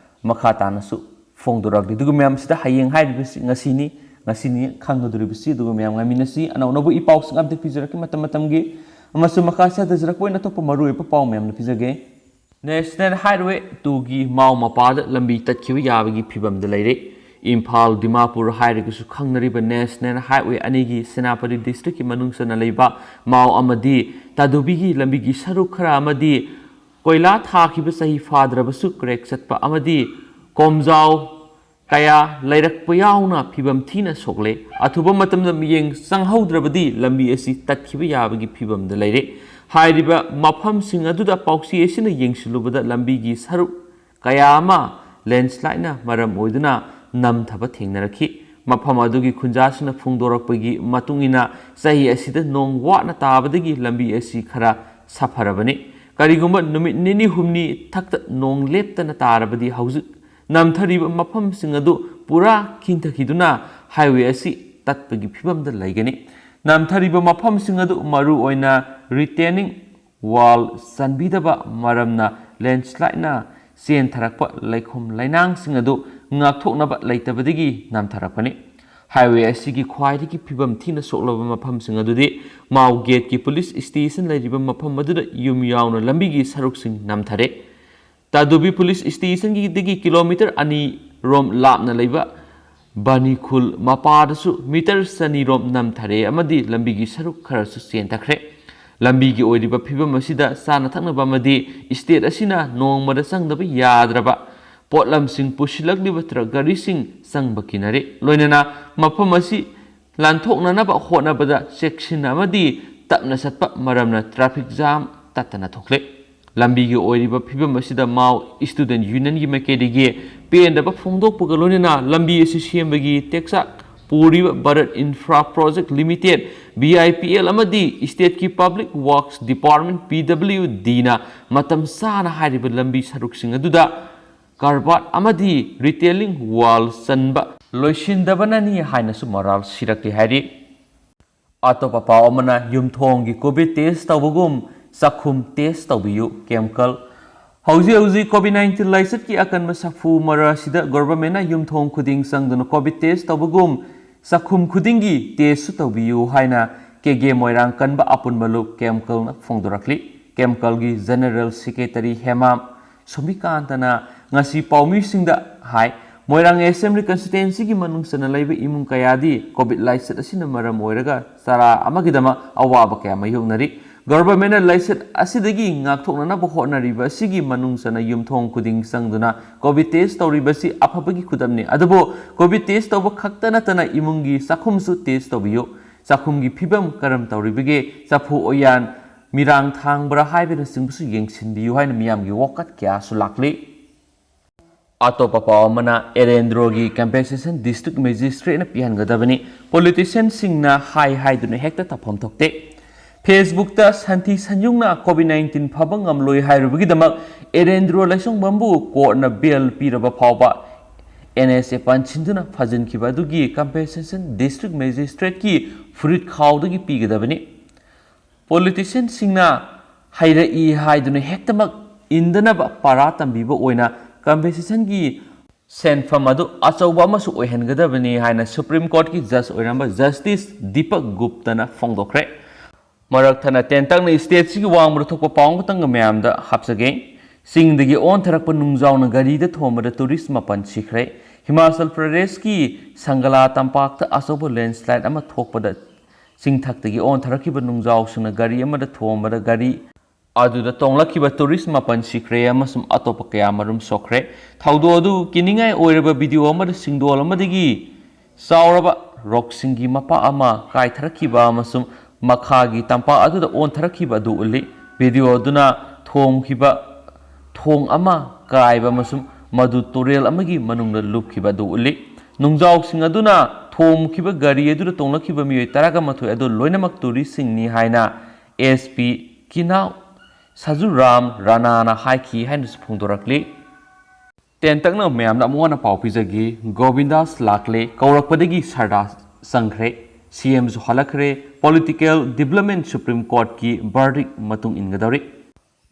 ꯃꯈꯥ ꯇꯥꯅꯁꯨ ꯐꯣꯡꯗꯣꯔꯛꯂꯤ꯫ ꯑꯗꯨꯒ ꯃꯌꯥꯝꯁꯤꯗ ꯍꯌꯦꯡ ꯍꯥꯏꯔꯤꯕꯁꯤ ꯉꯁꯤꯅꯤ, ꯉꯁꯤꯅꯤ ꯈꯪꯒꯗꯧꯔꯤꯕꯁꯤ꯫ ꯑꯗꯨꯒ ꯃꯌꯥꯝ ꯉꯥꯏꯃꯤꯟꯅꯁꯤ꯫ ꯑꯅꯧ ꯑꯅꯧꯕ ꯏ ꯄꯥꯎꯁꯤꯡ update ꯄꯤꯖꯔꯛꯀꯦ ꯃꯇꯝ ꯃꯇꯝꯒꯤ꯫ ꯑꯃꯁꯨꯡ ꯃꯈꯥ ꯆꯠꯊꯖꯔꯛꯄ ꯑꯣꯏꯅ ꯑꯇꯣꯞꯄ ꯃꯔꯨꯑꯣꯏꯕ ꯄꯥꯎ ꯃꯌꯥꯝꯅ ꯄꯤꯖꯒꯦ꯫ National Highway two ꯒꯤ ꯃꯥꯎ ꯃꯄꯥꯗ ꯂꯝꯕꯤ ꯇꯠꯈꯤꯕ ꯌꯥꯕꯒꯤ ꯐꯤꯕꯝꯗ ꯂꯩꯔꯦ꯫ ꯏꯝꯐꯥꯜ ꯗꯤꯃꯥꯄꯨꯔ ꯍꯥꯏꯔꯒꯁꯨ ꯈꯪꯅꯔꯤꯕ National Highway ꯑꯅꯤꯒꯤ ꯁꯦꯅꯥꯄꯇꯤ district ꯀꯤ ꯃꯅꯨꯡ ꯆꯟꯅ ꯂꯩꯕ ꯃꯥꯎ ꯑꯃꯗꯤ ꯇꯥꯗꯨꯕꯤꯒꯤ ꯂꯝꯕꯤꯒꯤ ꯁꯔꯨꯛ ꯈꯔ ꯑꯃꯗꯤ ꯀꯣꯏꯂꯥ ꯊꯥꯈꯤꯕ ꯆꯍꯤ ꯐꯥꯗ꯭ꯔꯕꯁꯨ crack ꯆꯠꯄ ꯑꯃꯗꯤ ꯀꯣꯝꯖꯥꯎ ꯀꯌꯥ ꯂꯩꯔꯛꯄ ꯌꯥꯎꯅ ꯐꯤꯕꯝ ꯊꯤꯅ ꯁꯣꯛꯂꯦ꯫ ꯑꯊꯨꯕ ꯃꯇꯝꯗ ꯃꯤꯠꯌꯦꯡ ꯆꯪꯍꯧꯗ꯭ꯔꯕꯗꯤ ꯂꯝꯕꯤ ꯑꯁꯤ ꯇꯠꯈꯤꯕ ꯌꯥꯕꯒꯤ ꯐꯤꯕꯝꯗ ꯂꯩꯔꯦ꯫ ꯍꯥꯏꯔꯤꯕ ꯃꯐꯝꯁꯤꯡ ꯑꯗꯨꯗ ꯄꯥꯎꯆꯦ ꯑꯁꯤꯅ ꯌꯦꯡꯁꯤꯜꯂꯨꯕꯗ ꯂꯝꯕꯤꯒꯤ ꯁꯔꯨꯛ ꯀꯌꯥ ꯑꯃ landslide ꯅ ꯃꯔꯝ ꯑꯣꯏꯗꯨꯅ ꯅꯝꯊꯕ ꯊꯦꯡꯅꯔꯛꯈꯤ꯫ ꯃꯐꯝ ꯑꯗꯨꯒꯤ ꯈꯨꯟꯖꯥꯁꯤꯡꯅ ꯐꯣꯡꯗꯣꯔꯛꯄꯒꯤ ꯃꯇꯨꯡ ꯏꯟꯅ, ꯆꯍꯤ ꯑꯁꯤꯗ ꯅꯣꯡ ꯋꯥꯠꯅ ꯇꯥꯕꯗꯒꯤ ꯂꯝꯕꯤ ꯑꯁꯤ ꯈꯔ ꯁꯥꯐꯔꯕꯅꯤ꯫ ꯀꯔꯤꯒꯨꯝꯕ ꯅꯨꯃꯤꯠ ꯅꯤꯅꯤ ꯍꯨꯝꯅꯤ ꯊꯛꯇ ꯅꯣꯡ ꯂꯦꯞꯇꯅ ꯇꯥꯔꯕꯗꯤ ꯍꯧꯖꯤꯛ ꯅꯝꯊꯔꯤꯕ ꯃꯐꯝꯁꯤꯡ ꯑꯗꯨ ꯄꯨꯔꯥ ꯈꯤꯡꯊꯈꯤꯗꯨꯅ highway ꯑꯁꯤ ꯇꯠꯄꯒꯤ ꯐꯤꯕꯝꯗ ꯂꯩꯒꯅꯤ꯫ ꯅꯝꯊꯔꯤꯕ ꯃꯐꯝꯁꯤꯡ ꯑꯗꯨ ꯃꯔꯨꯑꯣꯏꯅ retaining wall ꯆꯟꯕꯤꯗꯕ ꯃꯔꯝꯅ landslide ꯅ ꯆꯦꯟꯊꯔꯛꯄ ꯂꯩꯈꯣꯝ ꯂꯩꯅꯥꯡꯁꯤꯡ ꯑꯗꯨ ꯉꯥꯛꯊꯣꯛꯅꯕ ꯂꯩꯇꯕꯗꯒꯤ ꯅꯝꯊꯔꯛꯄꯅꯤ꯫ Highway ꯑꯁꯤꯒꯤ ꯈ꯭ꯋꯥꯏꯗꯒꯤ ꯐꯤꯕꯝ ꯊꯤꯅ ꯁꯣꯛꯂꯕ ꯃꯐꯝꯁꯤꯡ ꯑꯗꯨꯗꯤ ꯃꯥꯎ gate ꯀꯤ police station ꯂꯩꯔꯤꯕ ꯃꯐꯝ ꯑꯗꯨꯗ ꯌꯨꯝ ꯌꯥꯎꯅ ꯂꯝꯕꯤꯒꯤ ꯁꯔꯨꯛꯁꯤꯡ ꯅꯝꯊꯔꯦ꯫ ꯇꯥꯗꯨꯕꯤ police station ꯗꯒꯤ kilometre ꯑꯅꯤ ꯔꯣꯝ ꯂꯥꯞꯅ ꯂꯩꯕ ꯕꯥꯅꯤꯈꯨꯜ ꯃꯄꯥꯗꯁꯨ metre ꯆꯅꯤ ꯔꯣꯝ ꯅꯝꯊꯔꯦ ꯑꯃꯗꯤ ꯂꯝꯕꯤꯒꯤ ꯁꯔꯨꯛ ꯈꯔꯁꯨ ꯆꯦꯟꯊꯈ꯭ꯔꯦ꯫ ꯂꯝꯕꯤꯒꯤ ꯑꯣꯏꯔꯤꯕ ꯐꯤꯕꯝ ꯑꯁꯤꯗ ꯆꯥꯅ ꯊꯛꯅꯕ ꯑꯃꯗꯤ state ꯑꯁꯤꯅ ꯅꯣꯡꯃꯗ ꯆꯪꯗꯕ ꯌꯥꯗ꯭ꯔꯕ ꯄꯣꯠꯂꯝꯁꯤꯡ ꯄꯨꯁꯤꯜꯂꯛꯂꯤꯕ truck ꯒꯥꯔꯤꯁꯤꯡ ꯆꯪꯕ ꯀꯤꯅꯔꯦ꯫ ꯂꯣꯏꯅꯅ ꯃꯐꯝ ꯑꯁꯤ ꯂꯥꯟꯊꯣꯛꯅꯅꯕ ꯍꯣꯠꯅꯕꯗ ꯆꯦꯛꯁꯤꯟ ꯑꯃꯗꯤ ꯇꯞꯅ ꯆꯠꯄ ꯃꯔꯝꯅ traffic jam ꯇꯠꯇꯅ ꯊꯣꯛꯂꯦ꯫ ꯂꯝꯕꯤꯒꯤ ꯑꯣꯏꯔꯤꯕ ꯐꯤꯕꯝ ꯑꯁꯤꯗ ꯃꯥꯎ Student Union ꯒꯤ ꯃꯥꯏꯀꯩꯗꯒꯤ ꯄꯦꯟꯗꯕ ꯐꯣꯡꯗꯣꯛꯄꯒ ꯂꯣꯏꯅꯅ ꯂꯝꯕꯤ ꯑꯁꯤ ꯁꯦꯝꯕꯒꯤ ꯇꯦꯛꯆꯥꯛ ꯄꯨꯔꯤꯕ Bharat infra project limited, V I P L, ꯑꯃꯗꯤ ꯁ꯭ꯇꯦꯠꯀꯤ ꯄꯕ꯭ꯂꯤꯛ ꯋꯥꯔꯛꯁ ꯗꯤꯄꯥꯔꯠꯃꯦꯟ, ꯄꯤ ꯗꯕ꯭ꯂꯤꯌꯨ ꯗꯤꯅ ꯃꯇꯝ ꯆꯥꯅ ꯍꯥꯏꯔꯤꯕ ꯂꯝꯕꯤ ꯁꯔꯨꯛꯁꯤꯡ ꯑꯗꯨꯗ ꯀꯔꯕꯥꯔ ꯑꯃꯗꯤ ꯔꯤꯇꯦꯂꯤꯡ ꯋꯥꯜ ꯆꯟꯕ ꯂꯣꯏꯁꯤꯟꯗꯕꯅꯅꯤ ꯍꯥꯏꯅꯁꯨ ꯃꯔꯥꯜ ꯁꯤꯔꯛꯂꯤ ꯍꯥꯏꯔꯤ꯫ ꯑꯇꯣꯞꯄ ꯄꯥꯎ ꯑꯃꯅ, ꯌꯨꯝꯊꯣꯡꯒꯤ ꯀꯣꯚꯤꯗ ꯇꯦꯁ ꯇꯧꯕꯒꯨꯝ ꯆꯥꯛꯈꯨꯝ ꯇꯦꯁ ꯇꯧꯕꯤꯌꯨ, ꯀꯦꯝꯀꯜ꯫ ꯍꯧꯖꯤꯛ ꯍꯧꯖꯤꯛ ꯀꯣꯚꯤꯗ ꯅꯥꯏꯟꯇꯤꯟ ꯂꯥꯏꯆꯠꯀꯤ ꯑꯀꯟꯕ ꯁꯥꯐꯨ ꯃꯔꯛ ꯑꯁꯤꯗ ꯒꯣꯚꯔꯟꯃꯦꯟꯠꯅ ꯌꯨꯝꯊꯣꯡ ꯈꯨꯗꯤꯡ ꯆꯪꯗꯨꯅ ꯀꯣꯚꯤꯗ ꯇꯦꯁ ꯇꯧꯕꯒꯨꯝ ꯆꯥꯛꯈꯨꯝ ꯈꯨꯗꯤꯡꯒꯤ ꯇꯦꯁꯁꯨ ꯇꯧꯕꯤꯌꯨ ꯍꯥꯏꯅ ꯀꯦ ꯒꯦ ꯃꯣꯏꯔꯥꯡ ꯀꯟꯕ ꯑꯄꯨꯟꯕ ꯂꯨꯞ, ꯀꯦꯝꯀꯜꯅ ꯐꯣꯡꯗꯣꯔꯛꯂꯤ꯫ ꯀꯦꯝꯀꯜꯒꯤ ꯖꯦꯅꯔꯦꯜ ꯁꯦꯀ꯭ꯔꯦꯇꯔꯤ ꯍꯦꯃꯥꯝ ꯁꯣꯃꯤꯀꯥꯟꯇꯅ ꯉꯁꯤ ꯄꯥꯎꯃꯤꯁꯤꯡꯗ ꯍꯥꯏ, ꯃꯣꯏꯔꯥꯡ ꯑꯦꯁꯦꯝꯕ꯭ꯂꯤ ꯀꯟꯁꯇꯤꯇ꯭ꯋꯦꯟꯁꯤꯒꯤ ꯃꯅꯨꯡ ꯆꯟꯅ ꯂꯩꯕ ꯏꯃꯨꯡ ꯀꯌꯥꯗꯤ ꯀꯣꯚꯤꯗ ꯂꯥꯏꯆꯠ ꯑꯁꯤꯅ ꯃꯔꯝ ꯑꯣꯏꯔꯒ ꯆꯔꯥ ꯑꯃꯒꯤꯗꯃꯛ ꯑꯋꯥꯕ ꯀꯌꯥ ꯃꯥꯌꯣꯛꯅꯔꯤ꯫ ꯒꯣꯚꯔꯟꯃꯦꯟꯠꯅ ꯂꯥꯏꯆꯠ ꯑꯁꯤꯗꯒꯤ ꯉꯥꯛꯊꯣꯛꯅꯅꯕ ꯍꯣꯠꯅꯔꯤꯕ ꯑꯁꯤꯒꯤ ꯃꯅꯨꯡ ꯆꯟꯅ ꯌꯨꯝꯊꯣꯡ ꯈꯨꯗꯤꯡ ꯆꯪꯗꯨꯅ ꯀꯣꯚꯤꯗ ꯇꯦꯁ ꯇꯧꯔꯤꯕꯁꯤ ꯑꯐꯕꯒꯤ ꯈꯨꯗꯝꯅꯤ꯫ ꯑꯗꯨꯕꯨ ꯀꯣꯚꯤꯗ ꯇꯦꯁ ꯇꯧꯕ ꯈꯛꯇ ꯅꯠꯇꯅ ꯏꯃꯨꯡꯒꯤ ꯆꯥꯛꯈꯨꯝꯁꯨ ꯇꯦꯁ ꯇꯧꯕꯤꯌꯨ꯫ ꯆꯥꯛꯈꯨꯝꯒꯤ ꯐꯤꯕꯝ ꯀꯔꯝ ꯇꯧꯔꯤꯕꯒꯦ, ꯆꯐꯨ ꯎꯌꯥꯟ ꯃꯤꯔꯥꯡ ꯊꯥꯡꯕ꯭ꯔꯥ ꯍꯥꯏꯕꯅꯆꯤꯡꯕꯁꯨ ꯌꯦꯡꯁꯤꯟꯕꯤꯌꯨ ꯍꯥꯏꯅ ꯃꯤꯌꯥꯝꯒꯤ ꯋꯥꯀꯠ ꯀꯌꯥꯁꯨ ꯂꯥꯛꯂꯤ꯫ ꯑꯇꯣꯞꯄ ꯄꯥꯎ ꯑꯃꯅ, ꯑꯦꯔꯦꯟꯗ꯭ꯔꯣꯒꯤ ꯀꯝꯄꯦꯟꯁꯦꯁꯟ ꯗꯤꯁꯇ꯭ꯔꯤꯛ ꯃꯦꯖꯤꯁꯇ꯭ꯔꯦꯠꯅ ꯄꯤꯍꯟꯒꯗꯕꯅꯤ, ꯄꯣꯂꯤꯇꯤꯁꯤꯌꯟꯁꯤꯡꯅ ꯍꯥꯏ ꯍꯥꯏꯗꯨꯅ ꯍꯦꯛꯇ ꯇꯧꯐꯝ ꯊꯣꯛꯇꯦ꯫ ꯐꯦꯁꯕꯨꯛꯇ ꯁꯟꯊꯤ ꯁꯟꯌꯨꯡꯅ ꯀꯣꯚꯤꯗ ꯅꯥꯏꯟꯇꯤꯟ ꯐꯕ ꯉꯝꯂꯣꯏ ꯍꯥꯏꯔꯨꯕꯒꯤꯗꯃꯛ ꯑꯦꯔꯦꯟꯗ꯭ꯔꯣ ꯂꯥꯏꯁꯣꯡꯕꯝꯕꯨ ꯀꯣꯔꯠꯅ ꯕꯦꯜ ꯄꯤꯔꯕ ꯐꯥꯎꯕ ꯑꯦꯟ ꯑꯦꯁ ꯑꯦ ꯄꯟꯁꯤꯟꯗꯨꯅ ꯐꯥꯖꯤꯟꯈꯤꯕ ꯑꯗꯨꯒꯤ ꯀꯝꯄꯦꯟꯁꯦꯁꯟ ꯗꯤꯁꯇ꯭ꯔꯤꯛ ꯃꯦꯖꯤꯁꯇ꯭ꯔꯦꯠꯀꯤ ꯐꯨꯔꯤꯠ ꯈꯥꯎꯗꯒꯤ ꯄꯤꯒꯗꯕꯅꯤ꯫ ꯄꯣꯂꯤꯇꯤꯁꯤꯌꯟꯁꯤꯡꯅ ꯍꯩꯔꯛꯏ ꯍꯥꯏꯗꯨꯅ ꯍꯦꯛꯇꯃꯛ ꯏꯟꯗꯅꯕ ꯄꯔꯥ ꯇꯝꯕꯤꯕ ꯑꯣꯏꯅ ꯀꯝꯄꯦꯟꯁꯦꯁꯟꯒꯤ ꯁꯦꯟꯐꯝ ꯑꯗꯨ ꯑꯆꯧꯕ ꯑꯃꯁꯨ ꯑꯣꯏꯍꯟꯒꯗꯕꯅꯤ ꯍꯥꯏꯅ ꯁꯨꯄ꯭ꯔꯤꯝ ꯀꯣꯔꯠꯀꯤ ꯖꯖ ꯑꯣꯏꯔꯝꯕ ꯖꯁꯇꯤꯁ ꯗꯤꯄꯛ ꯒꯨꯞꯇꯅ ꯐꯣꯡꯗꯣꯛꯈ꯭ꯔꯦ꯫ ꯃꯔꯛ ꯊꯠꯅ ꯇꯦꯟꯇꯛꯅ ꯁ꯭ꯇꯦꯠꯁꯤꯒꯤ ꯋꯥꯡꯃꯗ ꯊꯣꯛꯄ ꯄꯥꯎ ꯑꯃꯇꯪꯒ ꯃꯌꯥꯝꯗ ꯍꯥꯞꯆꯒꯦ꯫ ꯆꯤꯡꯗꯒꯤ ꯑꯣꯟꯊꯔꯛꯄ ꯅꯨꯡꯖꯥꯎꯅ ꯒꯥꯔꯤꯗ ꯊꯣꯝꯕꯗ ꯇꯨꯔꯤꯁ ꯃꯥꯄꯟ ꯁꯤꯈ꯭ꯔꯦ꯫ ꯍꯤꯃꯥꯆꯜ ꯄ꯭ꯔꯗꯦꯁꯀꯤ ꯁꯪꯒꯂꯥ ꯇꯝꯄꯥꯛꯇ ꯑꯆꯧꯕ ꯂꯦꯟꯁꯂꯥꯏꯠ ꯑꯃ ꯊꯣꯛꯄꯗ ꯆꯤꯡꯊꯛꯇꯒꯤ ꯑꯣꯟꯊꯔꯛꯈꯤꯕ ꯅꯨꯡꯖꯥꯎꯁꯤꯡꯅ ꯒꯥꯔꯤ ꯑꯃꯗ ꯊꯣꯝꯕꯗ ꯒꯥꯔꯤ ꯑꯗꯨꯗ ꯇꯣꯡꯂꯛꯈꯤꯕ ꯇꯨꯔꯤꯁ ꯃꯥꯄꯟ ꯁꯤꯈ꯭ꯔꯦ ꯑꯃꯁꯨꯡ ꯑꯇꯣꯞꯄ ꯀꯌꯥ ꯃꯔꯨꯝ ꯁꯣꯛꯈ꯭ꯔꯦ꯫ ꯊꯧꯗꯣꯛ ꯑꯗꯨ ꯀꯤꯅꯤꯡꯉꯥꯏ ꯑꯣꯏꯔꯕ ꯚꯤꯗꯤꯑꯣ ꯑꯃꯗ ꯆꯤꯡꯗꯣꯜ ꯑꯃꯗꯒꯤ ꯆꯥꯎꯔꯕ ꯔꯣꯛꯁꯤꯡꯒꯤ ꯃꯄꯥ ꯑꯃ ꯀꯥꯏꯊꯔꯛꯈꯤꯕ ꯑꯃꯁꯨꯡ ꯃꯈꯥꯒꯤ ꯇꯝꯄꯥꯛ ꯑꯗꯨꯗ ꯑꯣꯟꯊꯔꯛꯈꯤꯕ ꯑꯗꯨ ꯎꯠꯂꯤ꯫ ꯚꯤꯗꯤꯑꯣ ꯑꯗꯨꯅ ꯊꯣꯡꯈꯤꯕ ꯊꯣꯡ ꯑꯃ ꯀꯥꯏꯕ ꯑꯃꯁꯨꯡ ꯃꯗꯨ ꯇꯨꯔꯦꯜ ꯑꯃꯒꯤ ꯃꯅꯨꯡꯗ ꯂꯨꯞꯈꯤꯕ ꯑꯗꯨ ꯎꯠꯂꯤ꯫ ꯅꯨꯡꯖꯥꯎꯁꯤꯡ ꯑꯗꯨꯅ ꯊꯣꯝꯈꯤꯕ ꯒꯥꯔꯤ ꯑꯗꯨꯗ ꯇꯣꯡꯂꯛꯈꯤꯕ ꯃꯤꯑꯣꯏ ꯇꯔꯥꯒ ꯃꯥꯊꯣꯏ ꯑꯗꯨ ꯂꯣꯏꯅꯃꯛ ꯇꯨꯔꯤꯁꯁꯤꯡꯅꯤ ꯍꯥꯏꯅ ꯑꯦꯁ ꯄꯤ ꯀꯤꯅꯥꯎ ꯁꯖꯨꯔꯥꯝ ꯔꯥꯅꯥꯅ ꯍꯥꯏꯈꯤ ꯍꯥꯏꯅꯁꯨ ꯐꯣꯡꯗꯣꯔꯛꯂꯤ꯫ ꯇꯦꯟꯇꯛꯅ ꯃꯌꯥꯝꯗ ꯑꯃꯨꯛ ꯍꯟꯅ ꯄꯥꯎ ꯄꯤꯖꯒꯦ꯫ ꯒꯣꯕꯤꯟꯗꯥꯁ ꯂꯥꯛꯂꯦ, ꯀꯧꯔꯛꯄꯗꯒꯤ ꯁꯔꯗꯥ ꯆꯪꯈ꯭ꯔꯦ, ꯁꯤ ꯑꯦꯝꯁꯨ ꯍꯜꯂꯛꯈ꯭ꯔꯦ, ꯄꯣꯂꯤꯇꯤꯀꯦꯜ ꯗꯤꯕ꯭ꯂꯞꯃꯦꯟ ꯁꯨꯄ꯭ꯔꯤꯝ ꯀꯣꯔꯠꯀꯤ ꯕꯔꯗꯤꯛ ꯃꯇꯨꯡ ꯏꯟꯒꯗꯧꯔꯤ꯫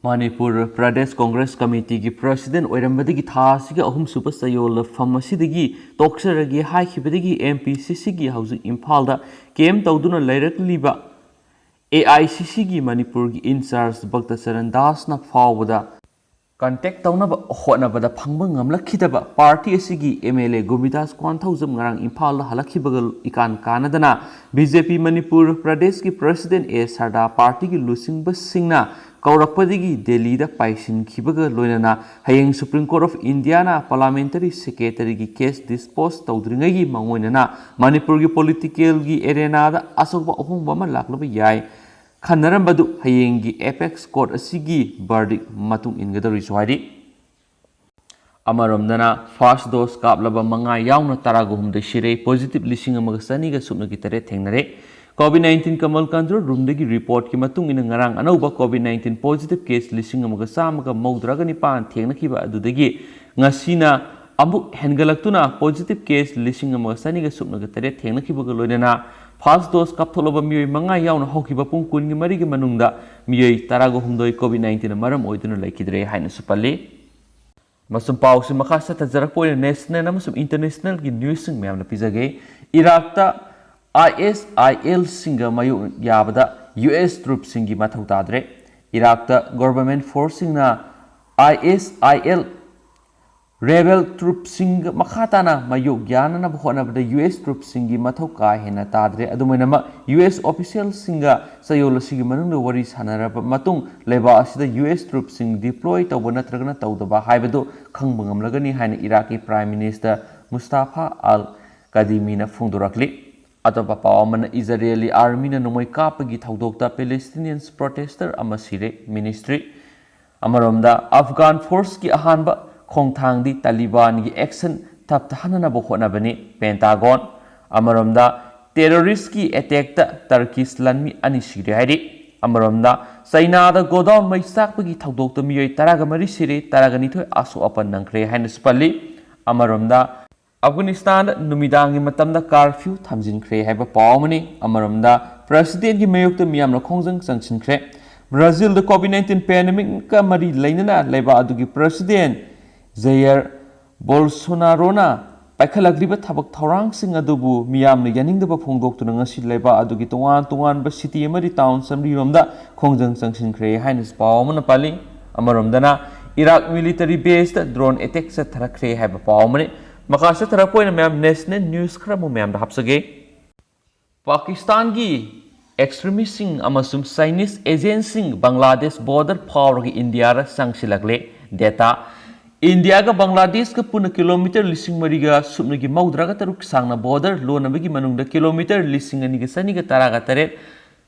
ꯃꯅꯤꯄꯨꯔ ꯄ꯭ꯔꯗꯦꯁ ꯀꯣꯡꯒ꯭ꯔꯦꯁ ꯀꯃꯤꯇꯤꯒꯤ ꯄ꯭ꯔꯁꯤꯗꯦꯟ ꯑꯣꯏꯔꯝꯕꯗꯒꯤ ꯊꯥ ꯑꯁꯤꯒꯤ ꯑꯍꯨꯝꯁꯨꯕ ꯆꯌꯣꯜꯗ ꯐꯝ ꯑꯁꯤꯗꯒꯤ ꯇꯣꯛꯆꯔꯒꯦ ꯍꯥꯏꯈꯤꯕꯗꯒꯤ ꯑꯦꯝ ꯄꯤ ꯁꯤ ꯁꯤꯒꯤ ꯍꯧꯖꯤꯛ ꯏꯝꯐꯥꯜꯗ ꯀꯦꯝ ꯇꯧꯗꯨꯅ ꯂꯩꯔꯛꯂꯤꯕ ꯑꯦ ꯑꯥꯏ ꯁꯤ ꯁꯤꯒꯤ ꯃꯅꯤꯄꯨꯔꯒꯤ ꯏꯟꯆꯥꯔꯖ ꯚꯛꯇꯆꯔꯟ ꯗꯥꯁꯅ ꯐꯥꯎꯕꯗ ꯀꯟꯇꯦꯛ ꯇꯧꯅꯕ ꯍꯣꯠꯅꯕꯗ ꯐꯪꯕ ꯉꯝꯂꯛꯈꯤꯗꯕ ꯄꯥꯔꯇꯤ ꯑꯁꯤꯒꯤ ꯑꯦꯝ ꯑꯦꯜ ꯑꯦ ꯒꯣꯕꯤꯟꯗꯥꯁ ꯀ꯭ꯋꯥꯟꯊꯧꯖꯝ ꯉꯔꯥꯡ ꯏꯝꯐꯥꯜꯗ ꯍꯜꯂꯛꯈꯤꯕꯒ ꯏꯀꯥꯟ ꯀꯥꯟꯅꯗꯅ ꯕꯤ ꯖꯦ ꯄꯤ ꯃꯅꯤꯄꯨꯔ ꯄ꯭ꯔꯗꯦꯁꯀꯤ ꯄ꯭ꯔꯁꯤꯗꯦꯟ ꯑꯦ ꯁꯔꯗꯥ ꯄꯥꯔꯇꯤꯒꯤ ꯂꯨꯆꯤꯡꯕꯁꯤꯡꯅ ꯀꯧꯔꯛꯄꯗꯒꯤ ꯗꯦꯜꯂꯤꯗ ꯄꯥꯏꯁꯤꯟꯈꯤꯕꯒ ꯂꯣꯏꯅꯅ ꯍꯌꯦꯡ ꯁꯨꯄ꯭ꯔꯤꯝ ꯀꯣꯔꯠ ꯑꯣꯐ ꯏꯟꯗꯤꯌꯥꯅ ꯄꯥꯔꯂꯥꯃꯦꯟꯇꯔꯤ ꯁꯦꯀ꯭ꯔꯦꯇꯔꯤꯒꯤ ꯀꯦꯁ ꯗꯤꯁꯄꯣꯖ ꯇꯧꯗ꯭ꯔꯤꯉꯩꯒꯤ ꯃꯥꯡꯑꯣꯏꯅꯅ ꯃꯅꯤꯄꯨꯔꯒꯤ ꯄꯣꯂꯤꯇꯤꯀꯦꯜꯒꯤ ꯑꯦꯔꯦꯅꯥꯗ ꯑꯆꯧꯕ ꯑꯍꯣꯡꯕ ꯑꯃ ꯂꯥꯛꯂꯕ ꯌꯥꯏ ꯈꯟꯅꯔꯝꯕꯗꯨ ꯍꯌꯦꯡꯒꯤ ꯑꯦꯄꯦꯛꯁ ꯀꯣꯔꯠ ꯑꯁꯤꯒꯤ ꯕꯔꯗꯤꯛ ꯃꯇꯨꯡ ꯏꯟꯒꯗꯧꯔꯤꯁꯨ ꯍꯥꯏꯔꯤ꯫ ꯑꯃꯔꯣꯝꯗꯅ ꯐꯥꯔꯁ ꯗꯣꯁ ꯀꯥꯞꯂꯕ ꯃꯉꯥ ꯌꯥꯎꯅ ꯇꯔꯥꯒ ꯍꯨꯝꯗꯣꯏ ꯁꯤꯔꯦ, ꯄꯣꯖꯤꯇꯤꯚ ꯂꯤꯁꯤꯡ ꯑꯃꯒ ꯆꯅꯤꯒ ꯁꯨꯞꯅꯒꯤ ꯇꯔꯦꯠ ꯊꯦꯡꯅꯔꯦ꯫ ꯀꯣꯚꯤꯗ ꯅꯥꯏꯟꯇꯤꯟ ꯀꯃꯜ ꯀꯟꯇ꯭ꯔꯣꯜ ꯔꯨꯝꯗꯒꯤ ꯔꯤꯄꯣꯔꯠꯀꯤ ꯃꯇꯨꯡ ꯏꯟꯅ ꯉꯔꯥꯡ ꯑꯅꯧꯕ ꯀꯣꯚꯤꯗ ꯅꯥꯏꯟꯇꯤꯟ ꯄꯣꯖꯤꯇꯤꯚ ꯀꯦꯁ ꯂꯤꯁꯤꯡ ꯑꯃꯒ ꯆꯥꯝꯃꯒ ꯃꯧꯗ꯭ꯔꯥꯒ ꯅꯤꯄꯥꯟ ꯊꯦꯡꯅꯈꯤꯕ ꯑꯗꯨꯗꯒꯤ ꯉꯁꯤꯅ ꯑꯃꯨꯛ ꯍꯦꯟꯒꯠꯂꯛꯇꯨꯅ ꯄꯣꯖꯤꯇꯤꯚ ꯀꯦꯁ ꯂꯤꯁꯤꯡ ꯑꯃꯒ ꯆꯅꯤꯒ ꯁꯨꯞꯅꯒ ꯇꯔꯦꯠ ꯊꯦꯡꯅꯈꯤꯕꯒ ꯂꯣꯏꯅꯅ ꯐꯥꯔꯁ ꯗꯣꯁ ꯀꯥꯞꯊꯣꯛꯂꯕ ꯃꯤꯑꯣꯏ ꯃꯉꯥ ꯌꯥꯎꯅ ꯍꯧꯈꯤꯕ ꯄꯨꯡ ꯀꯨꯟꯒꯤ ꯃꯔꯤꯒꯤ ꯃꯅꯨꯡꯗ ꯃꯤꯑꯣꯏ ꯇꯔꯥꯒ ꯍꯨꯝꯗꯣꯏ ꯀꯣꯚꯤꯗ ꯅꯥꯏꯟꯇꯤꯟꯅ ꯃꯔꯝ ꯑꯣꯏꯗꯨꯅ ꯂꯩꯈꯤꯗ꯭ꯔꯦ ꯍꯥꯏꯅꯁꯨ ꯄꯜꯂꯤ꯫ ꯃꯁꯨꯝ ꯄꯥꯎꯁꯤ ꯃꯈꯥ ꯆꯠꯊꯖꯔꯛꯄ ꯑꯣꯏꯅ ꯅꯦꯁꯅꯦꯜ ꯑꯃꯁꯨꯡ ꯏꯟꯇꯔꯅꯦꯁꯅꯦꯜꯒꯤ ꯅ꯭ꯌꯨꯁꯁꯤꯡ ꯃꯌꯥꯝꯅ ꯄꯤꯖꯒꯦ꯫ ꯏꯔꯥꯛꯇ ꯑꯥꯏ ꯑꯦꯁ ꯑꯥꯏ ꯑꯦꯜꯁꯤꯡꯒ ꯃꯥꯌꯣꯛ ꯌꯥꯕꯗ ꯌꯨ ꯑꯦꯁ ꯇ꯭ꯔꯨꯞꯁꯤꯡꯒꯤ ꯃꯊꯧ ꯇꯥꯗ꯭ꯔꯦ꯫ ꯏꯔꯥꯛꯇ ꯒꯣꯚꯔꯟꯃꯦꯟꯠ ꯐꯣꯔꯁꯁꯤꯡꯅ ꯑꯥꯏ ꯑꯦꯁ ꯑꯥꯏ ꯑꯦꯜ ꯔꯦꯕꯦꯜ ꯇ꯭ꯔꯨꯞꯁꯤꯡꯒ ꯃꯈꯥ ꯇꯥꯅ ꯃꯥꯌꯣꯛ ꯌꯥꯅꯅꯕ ꯍꯣꯠꯅꯕꯗ ꯌꯨ ꯑꯦꯁ ꯇ꯭ꯔꯨꯞꯁꯤꯡꯒꯤ ꯃꯊꯧ ꯀꯥ ꯍꯦꯟꯅ ꯇꯥꯗ꯭ꯔꯦ꯫ ꯑꯗꯨꯃꯥꯏꯅꯃꯛ ꯌꯨ ꯑꯦꯁ ꯑꯣꯐꯤꯁꯤꯌꯦꯜꯁꯤꯡꯒ ꯆꯌꯣꯜ ꯑꯁꯤꯒꯤ ꯃꯅꯨꯡꯗ ꯋꯥꯔꯤ ꯁꯥꯟꯅꯔꯕ ꯃꯇꯨꯡ ꯂꯩꯕꯥꯛ ꯑꯁꯤꯗ ꯌꯨ ꯑꯦꯁ ꯇ꯭ꯔꯨꯞꯁꯤꯡ ꯗꯤꯄ꯭ꯂꯣꯏ ꯇꯧꯕ ꯅꯠꯇ꯭ꯔꯒꯅ ꯇꯧꯗꯕ ꯍꯥꯏꯕꯗꯨ ꯈꯪꯕ ꯉꯝꯂꯒꯅꯤ ꯍꯥꯏꯅ ꯏꯔꯥꯛꯀꯤ ꯄ꯭ꯔꯥꯏꯝ ꯃꯤꯅꯤꯁꯇꯔ ꯃꯨꯁꯇꯥꯐꯥ ꯑꯜ ꯀꯗꯤꯃꯤꯅ ꯐꯣꯡꯗꯣꯔꯛꯂꯤ꯫ ꯑꯇꯣꯞꯄ ꯄꯥꯎ ꯑꯃꯅ, ꯏꯖꯔꯦꯂꯤ ꯑꯥꯔꯃꯤꯅ ꯅꯣꯡꯃꯩ ꯀꯥꯞꯄꯒꯤ ꯊꯧꯗꯣꯛꯇ ꯄꯦꯂꯦꯁꯇꯤꯅꯤꯌꯟꯁ ꯄ꯭ꯔꯣꯇꯦꯁꯇꯔ ꯑꯃ ꯁꯤꯔꯦ꯫ ꯃꯤꯅꯤꯁꯇ꯭ꯔꯤ ꯑꯃꯔꯣꯝꯗ, ꯑꯐꯒꯥꯟ ꯐꯣꯔꯁꯀꯤ ꯑꯍꯥꯟꯕ ꯈꯣꯡꯊꯥꯡꯗꯤ ꯇꯥꯂꯤꯕꯥꯟꯒꯤ ꯑꯦꯛꯁꯟ ꯊꯞꯊꯍꯟꯅꯅꯕ ꯍꯣꯠꯅꯕꯅꯤ꯫ ꯄꯦꯟꯇꯥꯒꯣꯟ, ꯑꯃꯔꯣꯝꯗ, ꯇꯦꯔꯣꯔꯤꯁꯀꯤ ꯑꯦꯇꯦꯛꯇ ꯇꯔꯀꯤꯁ ꯂꯥꯟꯃꯤ ꯑꯅꯤ ꯁꯤꯔꯦ ꯍꯥꯏꯔꯤ꯫ ꯑꯃꯔꯣꯝꯗ, ꯆꯩꯅꯥꯗ ꯒꯣꯗꯥꯎꯟ ꯃꯩ ꯆꯥꯛꯄꯒꯤ ꯊꯧꯗꯣꯛꯇ ꯃꯤꯑꯣꯏ ꯇꯔꯥꯒ ꯃꯔꯤ ꯁꯤꯔꯦ, ꯇꯔꯥꯒ ꯅꯤꯊꯣꯏ ꯑꯁꯣꯛ ꯑꯄꯟ ꯅꯪꯈ꯭ꯔꯦ ꯍꯥꯏꯅꯁꯨ ꯄꯜꯂꯤ꯫ ꯑꯃꯔꯣꯝꯗ, ꯑꯐꯒꯥꯅꯤꯁꯇꯥꯟꯗ ꯅꯨꯃꯤꯗꯥꯡꯒꯤ ꯃꯇꯝꯗ ꯀꯥꯔꯐ꯭ꯌꯨ ꯊꯝꯖꯤꯟꯈ꯭ꯔꯦ ꯍꯥꯏꯕ ꯄꯥꯎ ꯑꯃꯅꯤ꯫ ꯑꯃꯔꯣꯝꯗ, ꯄ꯭ꯔꯦꯁꯤꯗꯦꯟꯒꯤ ꯃꯥꯌꯣꯛꯇ ꯃꯤꯌꯥꯝꯅ ꯈꯣꯡꯖꯪ ꯆꯪꯁꯤꯟꯈ꯭ꯔꯦ꯫ ꯕ꯭ꯔꯥꯖꯤꯜꯗ ꯀꯣꯚꯤꯗ ꯅꯥꯏꯟꯇꯤꯟ ꯄꯦꯟꯗꯦꯃꯤꯛꯀ ꯃꯔꯤ ꯂꯩꯅꯅ ꯂꯩꯕꯥꯛ ꯑꯗꯨꯒꯤ ꯄ꯭ꯔꯦꯁꯤꯗꯦꯟ ꯖꯌꯔ ꯕꯣꯜꯁꯣꯅꯥꯔꯣꯅ ꯄꯥꯏꯈꯠꯂꯛꯂꯤꯕ ꯊꯕꯛ ꯊꯧꯔꯥꯡꯁꯤꯡ ꯑꯗꯨꯕꯨ ꯃꯤꯌꯥꯝꯅ ꯌꯥꯅꯤꯡꯗꯕ ꯐꯣꯡꯗꯣꯛꯇꯨꯅ ꯉꯁꯤ ꯂꯩꯕꯥꯛ ꯑꯗꯨꯒꯤ ꯇꯣꯉꯥꯟ ꯇꯣꯉꯥꯟꯕ ꯁꯤꯇꯤ ꯑꯃꯗꯤ ꯇꯥꯎꯟ ꯆꯥꯃꯔꯤꯔꯣꯝꯗ ꯈꯣꯡꯖꯪ ꯆꯪꯁꯤꯟꯈ꯭ꯔꯦ ꯍꯥꯏꯅꯁꯨ ꯄꯥꯎ ꯑꯃꯅ ꯄꯜꯂꯤ꯫ ꯑꯃꯔꯣꯝꯗꯅ, Iraq military base drone attack ꯆꯠꯊꯔꯛꯈ꯭ꯔꯦ ꯍꯥꯏꯕ ꯄꯥꯎ ꯑꯃꯅꯤ꯫ ꯃꯈꯥ ꯆꯠꯊꯔꯛꯄ ꯑꯣꯏꯅ ꯃꯌꯥꯝ ꯅꯦꯁꯅꯦꯜ ꯅ꯭ꯌꯨꯁ ꯈꯔ ꯑꯃꯨꯛ ꯃꯌꯥꯝꯗ ꯍꯥꯞꯆꯒꯦ꯫ ꯄꯥꯀꯤꯁꯇꯥꯟꯒꯤ ꯑꯦꯛꯁꯇ꯭ꯔꯤꯃꯤꯁꯁꯤꯡ ꯑꯃꯁꯨꯡ ꯆꯥꯏꯅꯤꯁ ꯑꯦꯖꯦꯟꯁꯤꯡ ꯕꯪꯒ꯭ꯂꯥꯗꯦꯁ ꯕꯣꯔꯗꯔ ꯐꯥꯎꯔꯒ ꯏꯟꯗꯤꯌꯥꯗ ꯆꯪꯁꯤꯜꯂꯛꯂꯦ꯫ ꯗꯦꯇꯥ: ꯏꯟꯗꯤꯌꯥꯒ ꯕꯪꯒ꯭ꯂꯥꯗꯦꯁꯀ ꯄꯨꯟꯅ ꯀꯤꯂꯣꯃꯤꯇꯔ ꯂꯤꯁꯤꯡ ꯃꯔꯤꯒ ꯁꯨꯞꯅꯒꯤ ꯃꯧꯗ꯭ꯔꯥꯒ ꯇꯔꯨꯛ ꯁꯥꯡꯅ ꯕꯣꯔꯗꯔ ꯂꯣꯟꯅꯕꯒꯤ ꯃꯅꯨꯡꯗ ꯀꯤꯂꯣꯃꯤꯇꯔ ꯂꯤꯁꯤꯡ ꯑꯅꯤꯒ ꯆꯅꯤꯒ ꯇꯔꯥꯒ ꯇꯔꯦꯠ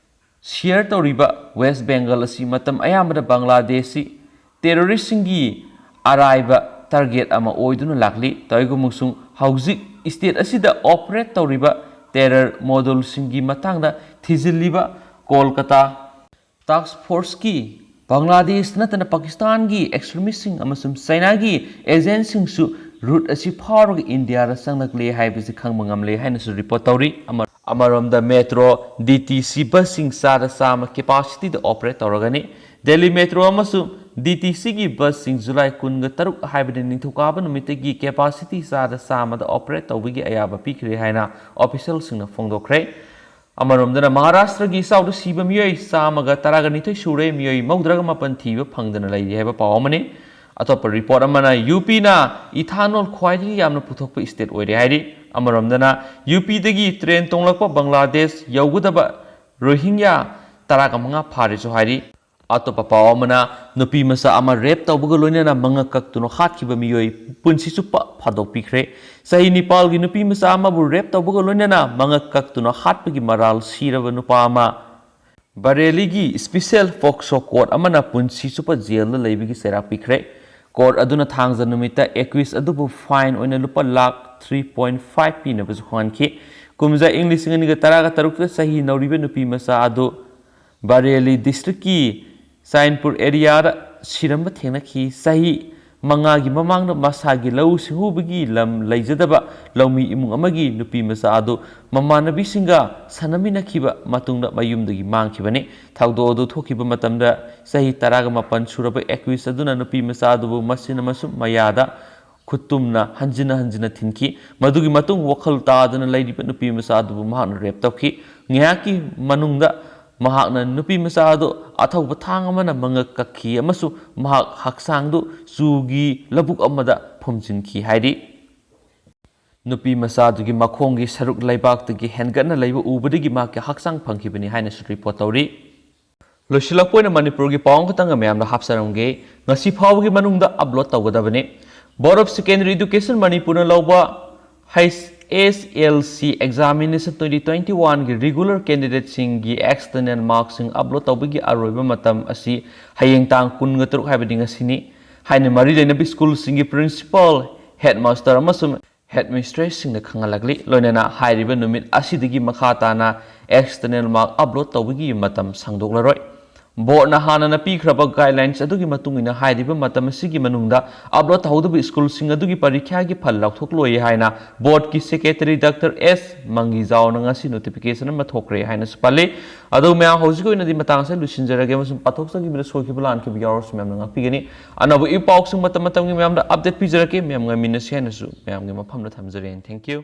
ꯁꯤꯌꯔ ꯇꯧꯔꯤꯕ ꯋꯦꯁ ꯕꯦꯡꯒꯜ ꯑꯁꯤ ꯃꯇꯝ ꯑꯌꯥꯝꯕꯗ ꯕꯪꯒ꯭ꯂꯥꯗꯦꯁꯁꯤ ꯇꯦꯔꯣꯔꯤꯁꯁꯤꯡꯒꯤ ꯑꯔꯥꯏꯕ ꯇꯥꯔꯒꯦꯠ ꯑꯃ ꯑꯣꯏꯗꯨꯅ ꯂꯥꯛꯂꯤ꯫ ꯇꯧꯏꯒꯨꯝꯕꯁꯨꯡ ꯍꯧꯖꯤꯛ ꯁ꯭ꯇꯦꯠ ꯑꯁꯤꯗ ꯑꯣꯄꯔꯦꯠ ꯇꯧꯔꯤꯕ ꯇꯦꯔꯔ ꯃꯣꯗꯨꯜꯁꯤꯡꯒꯤ ꯃꯇꯥꯡꯗ ꯊꯤꯖꯤꯜꯂꯤꯕ ꯀꯣꯜꯀꯇꯥ ꯇꯥꯛꯁ ꯐꯣꯔꯁꯀꯤ ꯕꯪꯒ꯭ꯂꯥꯗꯦꯁ ꯅꯠꯇꯅ ꯄꯥꯀꯤꯁꯇꯥꯟꯒꯤ ꯑꯦꯛꯁꯇ꯭ꯔꯤꯃꯤꯁꯁꯤꯡ ꯑꯃꯁꯨꯡ ꯆꯥꯏꯅꯥꯒꯤ ꯑꯦꯖꯦꯟꯁꯤꯡꯁꯨ ꯔꯨꯠ ꯑꯁꯤ ꯐꯥꯎꯔꯒ ꯏꯟꯗꯤꯌꯥꯗ ꯆꯪꯂꯛꯂꯦ ꯍꯥꯏꯕꯁꯤ ꯈꯪꯕ ꯉꯝꯂꯦ ꯍꯥꯏꯅꯁꯨ ꯔꯤꯄꯣꯔꯠ ꯇꯧꯔꯤ꯫ ꯑꯃ-, ꯑꯃꯔꯣꯝꯗ ꯃꯦꯇ꯭ꯔꯣ, ꯗꯤ ꯇꯤ ꯁꯤ ꯕꯁꯁꯤꯡ ꯆꯥꯗ ꯆꯥꯝꯃ ꯀꯦꯄꯥꯁꯤꯇꯤꯗ ꯑꯣꯄꯔꯦꯠ ꯇꯧꯔꯒꯅꯤ꯫ ꯗꯦꯜꯂꯤ ꯃꯦꯇ꯭ꯔꯣ ꯑꯃꯁꯨꯡ ꯗꯤ ꯇꯤ ꯁꯤꯒꯤ ꯕꯁꯁꯤꯡ ꯖꯨꯂꯥꯏ ꯀꯨꯟꯒ ꯇꯔꯨꯛ ꯍꯥꯏꯕꯗꯤ ꯅꯤꯡꯊꯧꯀꯥꯕ ꯅꯨꯃꯤꯠꯇꯒꯤ ꯀꯦꯄꯥꯁꯤꯇꯤ ꯆꯥꯗ ꯆꯥꯝꯃꯗ ꯑꯣꯄꯔꯦꯠ ꯇꯧꯕꯒꯤ ꯑꯌꯥꯕ ꯄꯤꯈ꯭ꯔꯦ ꯍꯥꯏꯅ ꯑꯣꯐꯤꯁꯤꯌꯦꯜꯁꯤꯡꯅ ꯐꯣꯡꯗꯣꯛꯈ꯭ꯔꯦ꯫ ꯑꯃꯔꯣꯝꯗꯅ ꯃꯍꯥꯔꯥꯁꯇ꯭ꯔꯒꯤ ꯏꯆꯥꯎꯗ ꯁꯤꯕ ꯃꯤꯑꯣꯏ ꯆꯥꯝꯃꯒ ꯇꯔꯥꯒ ꯅꯤꯊꯣꯏ ꯁꯨꯔꯦ, ꯃꯤꯑꯣꯏ ꯃꯧꯗ꯭ꯔꯥꯒ ꯃꯥꯄꯟ ꯊꯤꯕ ꯐꯪꯗꯅ ꯂꯩꯔꯤ ꯍꯥꯏꯕ ꯄꯥꯎ ꯑꯃꯅꯤ꯫ ꯑꯇꯣꯞꯄ ꯔꯤꯄꯣꯔꯠ ꯑꯃꯅ ꯌꯨ ꯄꯤꯅ ꯏꯊꯥꯅꯣꯜ ꯈ꯭ꯋꯥꯏꯗꯒꯤ ꯌꯥꯝꯅ ꯄꯨꯊꯣꯛꯄ ꯁ꯭ꯇꯦꯠ ꯑꯣꯏꯔꯦ ꯍꯥꯏꯔꯤ꯫ ꯑꯃꯔꯣꯝꯗꯅ ꯌꯨ ꯄꯤꯗꯒꯤ ꯇ꯭ꯔꯦꯟ ꯇꯣꯡꯂꯛꯄ ꯕꯪꯒ꯭ꯂꯥꯗꯦꯁ ꯌꯧꯒꯗꯕ ꯔꯣꯍꯤꯡꯌꯥ ꯇꯔꯥꯒ ꯃꯉꯥ ꯐꯥꯔꯦꯁꯨ ꯍꯥꯏꯔꯤ꯫ ꯑꯇꯣꯞꯄ ꯄꯥꯎ ꯑꯃꯅ ꯅꯨꯄꯤ ꯃꯆꯥ ꯑꯃ ꯔꯦꯞ ꯇꯧꯕꯒ ꯂꯣꯏꯅꯅ ꯃꯉꯛ ꯀꯛꯇꯨꯅ ꯍꯥꯠꯈꯤꯕ ꯃꯤꯑꯣꯏ ꯄꯨꯟꯁꯤ ꯆꯨꯞꯄ ꯐꯥꯗꯣꯛꯄꯤꯈ꯭ꯔꯦ꯫ ꯆꯍꯤ ꯅꯤꯄꯥꯜꯒꯤ ꯅꯨꯄꯤ ꯃꯆꯥ ꯑꯃꯕꯨ ꯔꯦꯞ ꯇꯧꯕꯒ ꯂꯣꯏꯅꯅ ꯃꯉꯛ ꯀꯛꯇꯨꯅ ꯍꯥꯠꯄꯒꯤ ꯃꯔꯥꯜ ꯁꯤꯔꯕ ꯅꯨꯄꯥ ꯑꯃ ꯕꯔꯦꯂꯤꯒꯤ ꯁ꯭ꯄꯤꯁꯦꯜ ꯄꯣꯛꯁꯣ ꯀꯣꯔꯠ ꯑꯃꯅ ꯄꯨꯟꯁꯤ ꯆꯨꯞꯄ ꯖꯦꯜꯗ ꯂꯩꯕꯒꯤ ꯆꯩꯔꯥꯛ ꯄꯤꯈ꯭ꯔꯦ꯫ ꯀꯣꯔꯠ ꯑꯗꯨꯅ ꯊꯥꯡꯖ ꯅꯨꯃꯤꯠꯇ ꯑꯦꯀ꯭ꯌꯨꯁ ꯑꯗꯨꯕꯨ ꯐꯥꯏꯟ ꯑꯣꯏꯅ ꯂꯨꯄꯥ ꯂꯥꯈ ꯊ꯭ꯔꯤ ꯄꯣꯏꯟ ꯐꯥꯏꯚ ꯄꯤꯅꯕꯁꯨ ꯈꯪꯍꯟꯈꯤ꯫ ꯀꯨꯝꯖꯥ ꯏꯪ ꯂꯤꯁꯤꯡ ꯑꯅꯤꯒ ꯇꯔꯥꯒ ꯇꯔꯨꯛꯇ ꯆꯍꯤ ꯅꯧꯔꯤꯕ ꯅꯨꯄꯤ ꯃꯆꯥ ꯑꯗꯨ ꯕꯔꯦꯂꯤ ꯗꯤꯁꯇ꯭ꯔꯤꯛꯀꯤ ꯆꯥꯏꯟꯄꯨꯔ ꯑꯦꯔꯤꯌꯥꯗ ꯁꯤꯔꯝꯕ ꯊꯦꯡꯅꯈꯤ꯫ ꯆꯍꯤ ꯃꯉꯥꯒꯤ ꯃꯃꯥꯡꯗ ꯃꯁꯥꯒꯤ ꯂꯧꯎ ꯁꯤꯡꯎꯕꯒꯤ ꯂꯝ ꯂꯩꯖꯗꯕ ꯂꯧꯃꯤ ꯏꯃꯨꯡ ꯑꯃꯒꯤ ꯅꯨꯄꯤ ꯃꯆꯥ ꯑꯗꯨ ꯃꯃꯥꯟꯅꯕꯤꯁꯤꯡꯒ ꯁꯥꯟꯅꯃꯤꯟꯅꯈꯤꯕ ꯃꯇꯨꯡꯗ ꯃꯌꯨꯝꯗꯒꯤ ꯃꯥꯡꯈꯤꯕꯅꯤ꯫ ꯊꯧꯗꯣꯛ ꯑꯗꯨ ꯊꯣꯛꯈꯤꯕ ꯃꯇꯝꯗ ꯆꯍꯤ ꯇꯔꯥꯒ ꯃꯥꯄꯟ ꯁꯨꯔꯕ ꯑꯦꯀ꯭ꯌꯨꯁ ꯑꯗꯨꯅ ꯅꯨꯄꯤ ꯃꯆꯥ ꯑꯗꯨꯕꯨ ꯃꯁꯤꯟ ꯑꯃꯁꯨꯡ ꯃꯌꯥꯗ ꯈꯨꯠꯇꯨꯝꯅ ꯍꯟꯖꯤꯟ ꯍꯟꯖꯤꯟꯅ ꯊꯤꯟꯈꯤ꯫ ꯃꯗꯨꯒꯤ ꯃꯇꯨꯡ ꯋꯥꯈꯜ ꯇꯥꯗꯅ ꯂꯩꯔꯤꯕ ꯅꯨꯄꯤ ꯃꯆꯥ ꯑꯗꯨꯕꯨ ꯃꯍꯥꯛꯅ ꯔꯦꯞ ꯇꯧꯈꯤ꯫ ꯉꯥꯏꯍꯥꯛꯀꯤ ꯃꯅꯨꯡꯗ ꯃꯍꯥꯛꯅ ꯅꯨꯄꯤ ꯃꯆꯥ ꯑꯗꯨ ꯑꯊꯧꯕ ꯊꯥꯡ ꯑꯃꯅ ꯃꯉꯛ ꯀꯛꯈꯤ ꯑꯃꯁꯨꯡ ꯃꯍꯥꯛ ꯍꯛꯆꯥꯡꯗꯨ ꯆꯨꯒꯤ ꯂꯧꯕꯨꯛ ꯑꯃꯗ ꯐꯨꯝꯖꯤꯟꯈꯤ ꯍꯥꯏꯔꯤ꯫ ꯅꯨꯄꯤ ꯃꯆꯥ ꯑꯗꯨꯒꯤ ꯃꯈꯣꯡꯒꯤ ꯁꯔꯨꯛ ꯂꯩꯕꯥꯛꯇꯒꯤ ꯍꯦꯟꯒꯠꯅ ꯂꯩꯕ ꯎꯕꯗꯒꯤ ꯃꯍꯥꯛꯀꯤ ꯍꯛꯆꯥꯡ ꯐꯪꯈꯤꯕꯅꯤ ꯍꯥꯏꯅꯁꯨ ꯔꯤꯄꯣꯔꯠ ꯇꯧꯔꯤ꯫ ꯂꯣꯏꯁꯤꯜꯂꯛꯄ ꯑꯣꯏꯅ ꯃꯅꯤꯄꯨꯔꯒꯤ ꯄꯥꯎ ꯑꯃꯈꯛꯇꯪꯒ ꯃꯌꯥꯝꯗ ꯍꯥꯞꯆꯔꯝꯒꯦ꯫ ꯉꯁꯤ ꯐꯥꯎꯕꯒꯤ ꯃꯅꯨꯡꯗ ꯑꯞꯂꯣꯗ ꯇꯧꯒꯗꯕꯅꯤ꯫ Board of Secondary Education ꯃꯅꯤꯄꯨꯔꯅ ꯂꯧꯕ H S L C examination twenty twenty-one ꯒꯤ regular candidateꯁꯤꯡꯒꯤ external markꯁꯤꯡ ꯑꯞꯂꯣꯗ ꯇꯧꯕꯒꯤ ꯑꯔꯣꯏꯕ ꯃꯇꯝ ꯑꯁꯤ ꯍꯌꯦꯡ ꯇꯥꯡ ꯀꯨꯟꯒ ꯇꯔꯨꯛ ꯍꯥꯏꯕꯗꯤ ꯉꯁꯤꯅꯤ ꯍꯥꯏꯅ ꯃꯔꯤ ꯂꯩꯅꯕ ꯁ꯭ꯀꯨꯜꯁꯤꯡꯒꯤ ꯄ꯭ꯔꯤꯟꯁꯤꯄꯥꯜ, ꯍꯦꯗꯃꯥꯁꯇꯔ ꯑꯃꯁꯨꯡ ꯍꯦꯗꯃꯤꯁꯇ꯭ꯔꯦꯁꯁꯤꯡꯅ ꯈꯪꯍꯜꯂꯛꯂꯤ꯫ ꯂꯣꯏꯅꯅ ꯍꯥꯏꯔꯤꯕ ꯅꯨꯃꯤꯠ ꯑꯁꯤꯗꯒꯤ ꯃꯈꯥ ꯇꯥꯅ external mark ꯑꯞꯂꯣꯗ ꯇꯧꯕꯒꯤ ꯃꯇꯝ ꯁꯥꯡꯗꯣꯛꯂꯔꯣꯏ꯫ ꯕꯣꯔꯗꯅ ꯍꯥꯟꯅꯅ ꯄꯤꯈ꯭ꯔꯕ ꯒꯥꯏꯗꯂꯥꯏꯟꯁ ꯑꯗꯨꯒꯤ ꯃꯇꯨꯡ ꯏꯟꯅ ꯍꯥꯏꯔꯤꯕ ꯃꯇꯝ ꯑꯁꯤꯒꯤ ꯃꯅꯨꯡꯗ ꯑꯞꯂꯣꯗ ꯇꯧꯍꯧꯗꯕ ꯁ꯭ꯀꯨꯜꯁꯤꯡ ꯑꯗꯨꯒꯤ ꯄꯔꯤꯈ꯭ꯌꯥꯒꯤ ꯐꯜ ꯂꯥꯎꯊꯣꯛꯂꯣꯏ ꯍꯥꯏꯅ ꯕꯣꯔꯗꯀꯤ ꯁꯦꯀ꯭ꯔꯦꯇꯔꯤ ꯗꯥꯛꯇꯔ ꯑꯦꯁ ꯃꯪꯒꯤꯖꯥꯎꯅ ꯉꯁꯤ ꯅꯣꯇꯤꯐꯤꯀꯦꯁꯟ ꯑꯃ ꯊꯣꯛꯈ꯭ꯔꯦ ꯍꯥꯏꯅꯁꯨ ꯄꯜꯂꯤ꯫ ꯑꯗꯨ ꯃꯌꯥꯝ, ꯍꯧꯖꯤꯛꯀꯤ ꯑꯣꯏꯅꯗꯤ ꯃꯇꯥꯡ ꯑꯁꯤꯗ ꯂꯣꯏꯁꯤꯟꯖꯔꯒꯦ ꯑꯃꯁꯨꯡ ꯄꯥꯊꯣꯛꯆꯈꯤꯕꯗ ꯁꯣꯏꯈꯤꯕ ꯂꯥꯟꯈꯤꯕ ꯌꯥꯎꯔꯁꯨ ꯃꯌꯥꯝꯅ ꯉꯥꯛꯄꯤꯒꯅꯤ꯫ ꯑꯅꯧꯕ ꯏ ꯄꯥꯎꯁꯤꯡ ꯃꯇꯝ ꯃꯇꯝꯒꯤ ꯃꯌꯥꯝꯗ ꯑꯞꯗꯦꯠ ꯄꯤꯖꯔꯛꯀꯦ꯫ ꯃꯌꯥꯝ ꯉꯥꯏꯃꯤꯟꯅꯁꯤ ꯍꯥꯏꯅꯁꯨ ꯃꯌꯥꯝꯒꯤ ꯃꯐꯝꯗ ꯊꯝꯖꯔꯦ꯫ Thank you꯫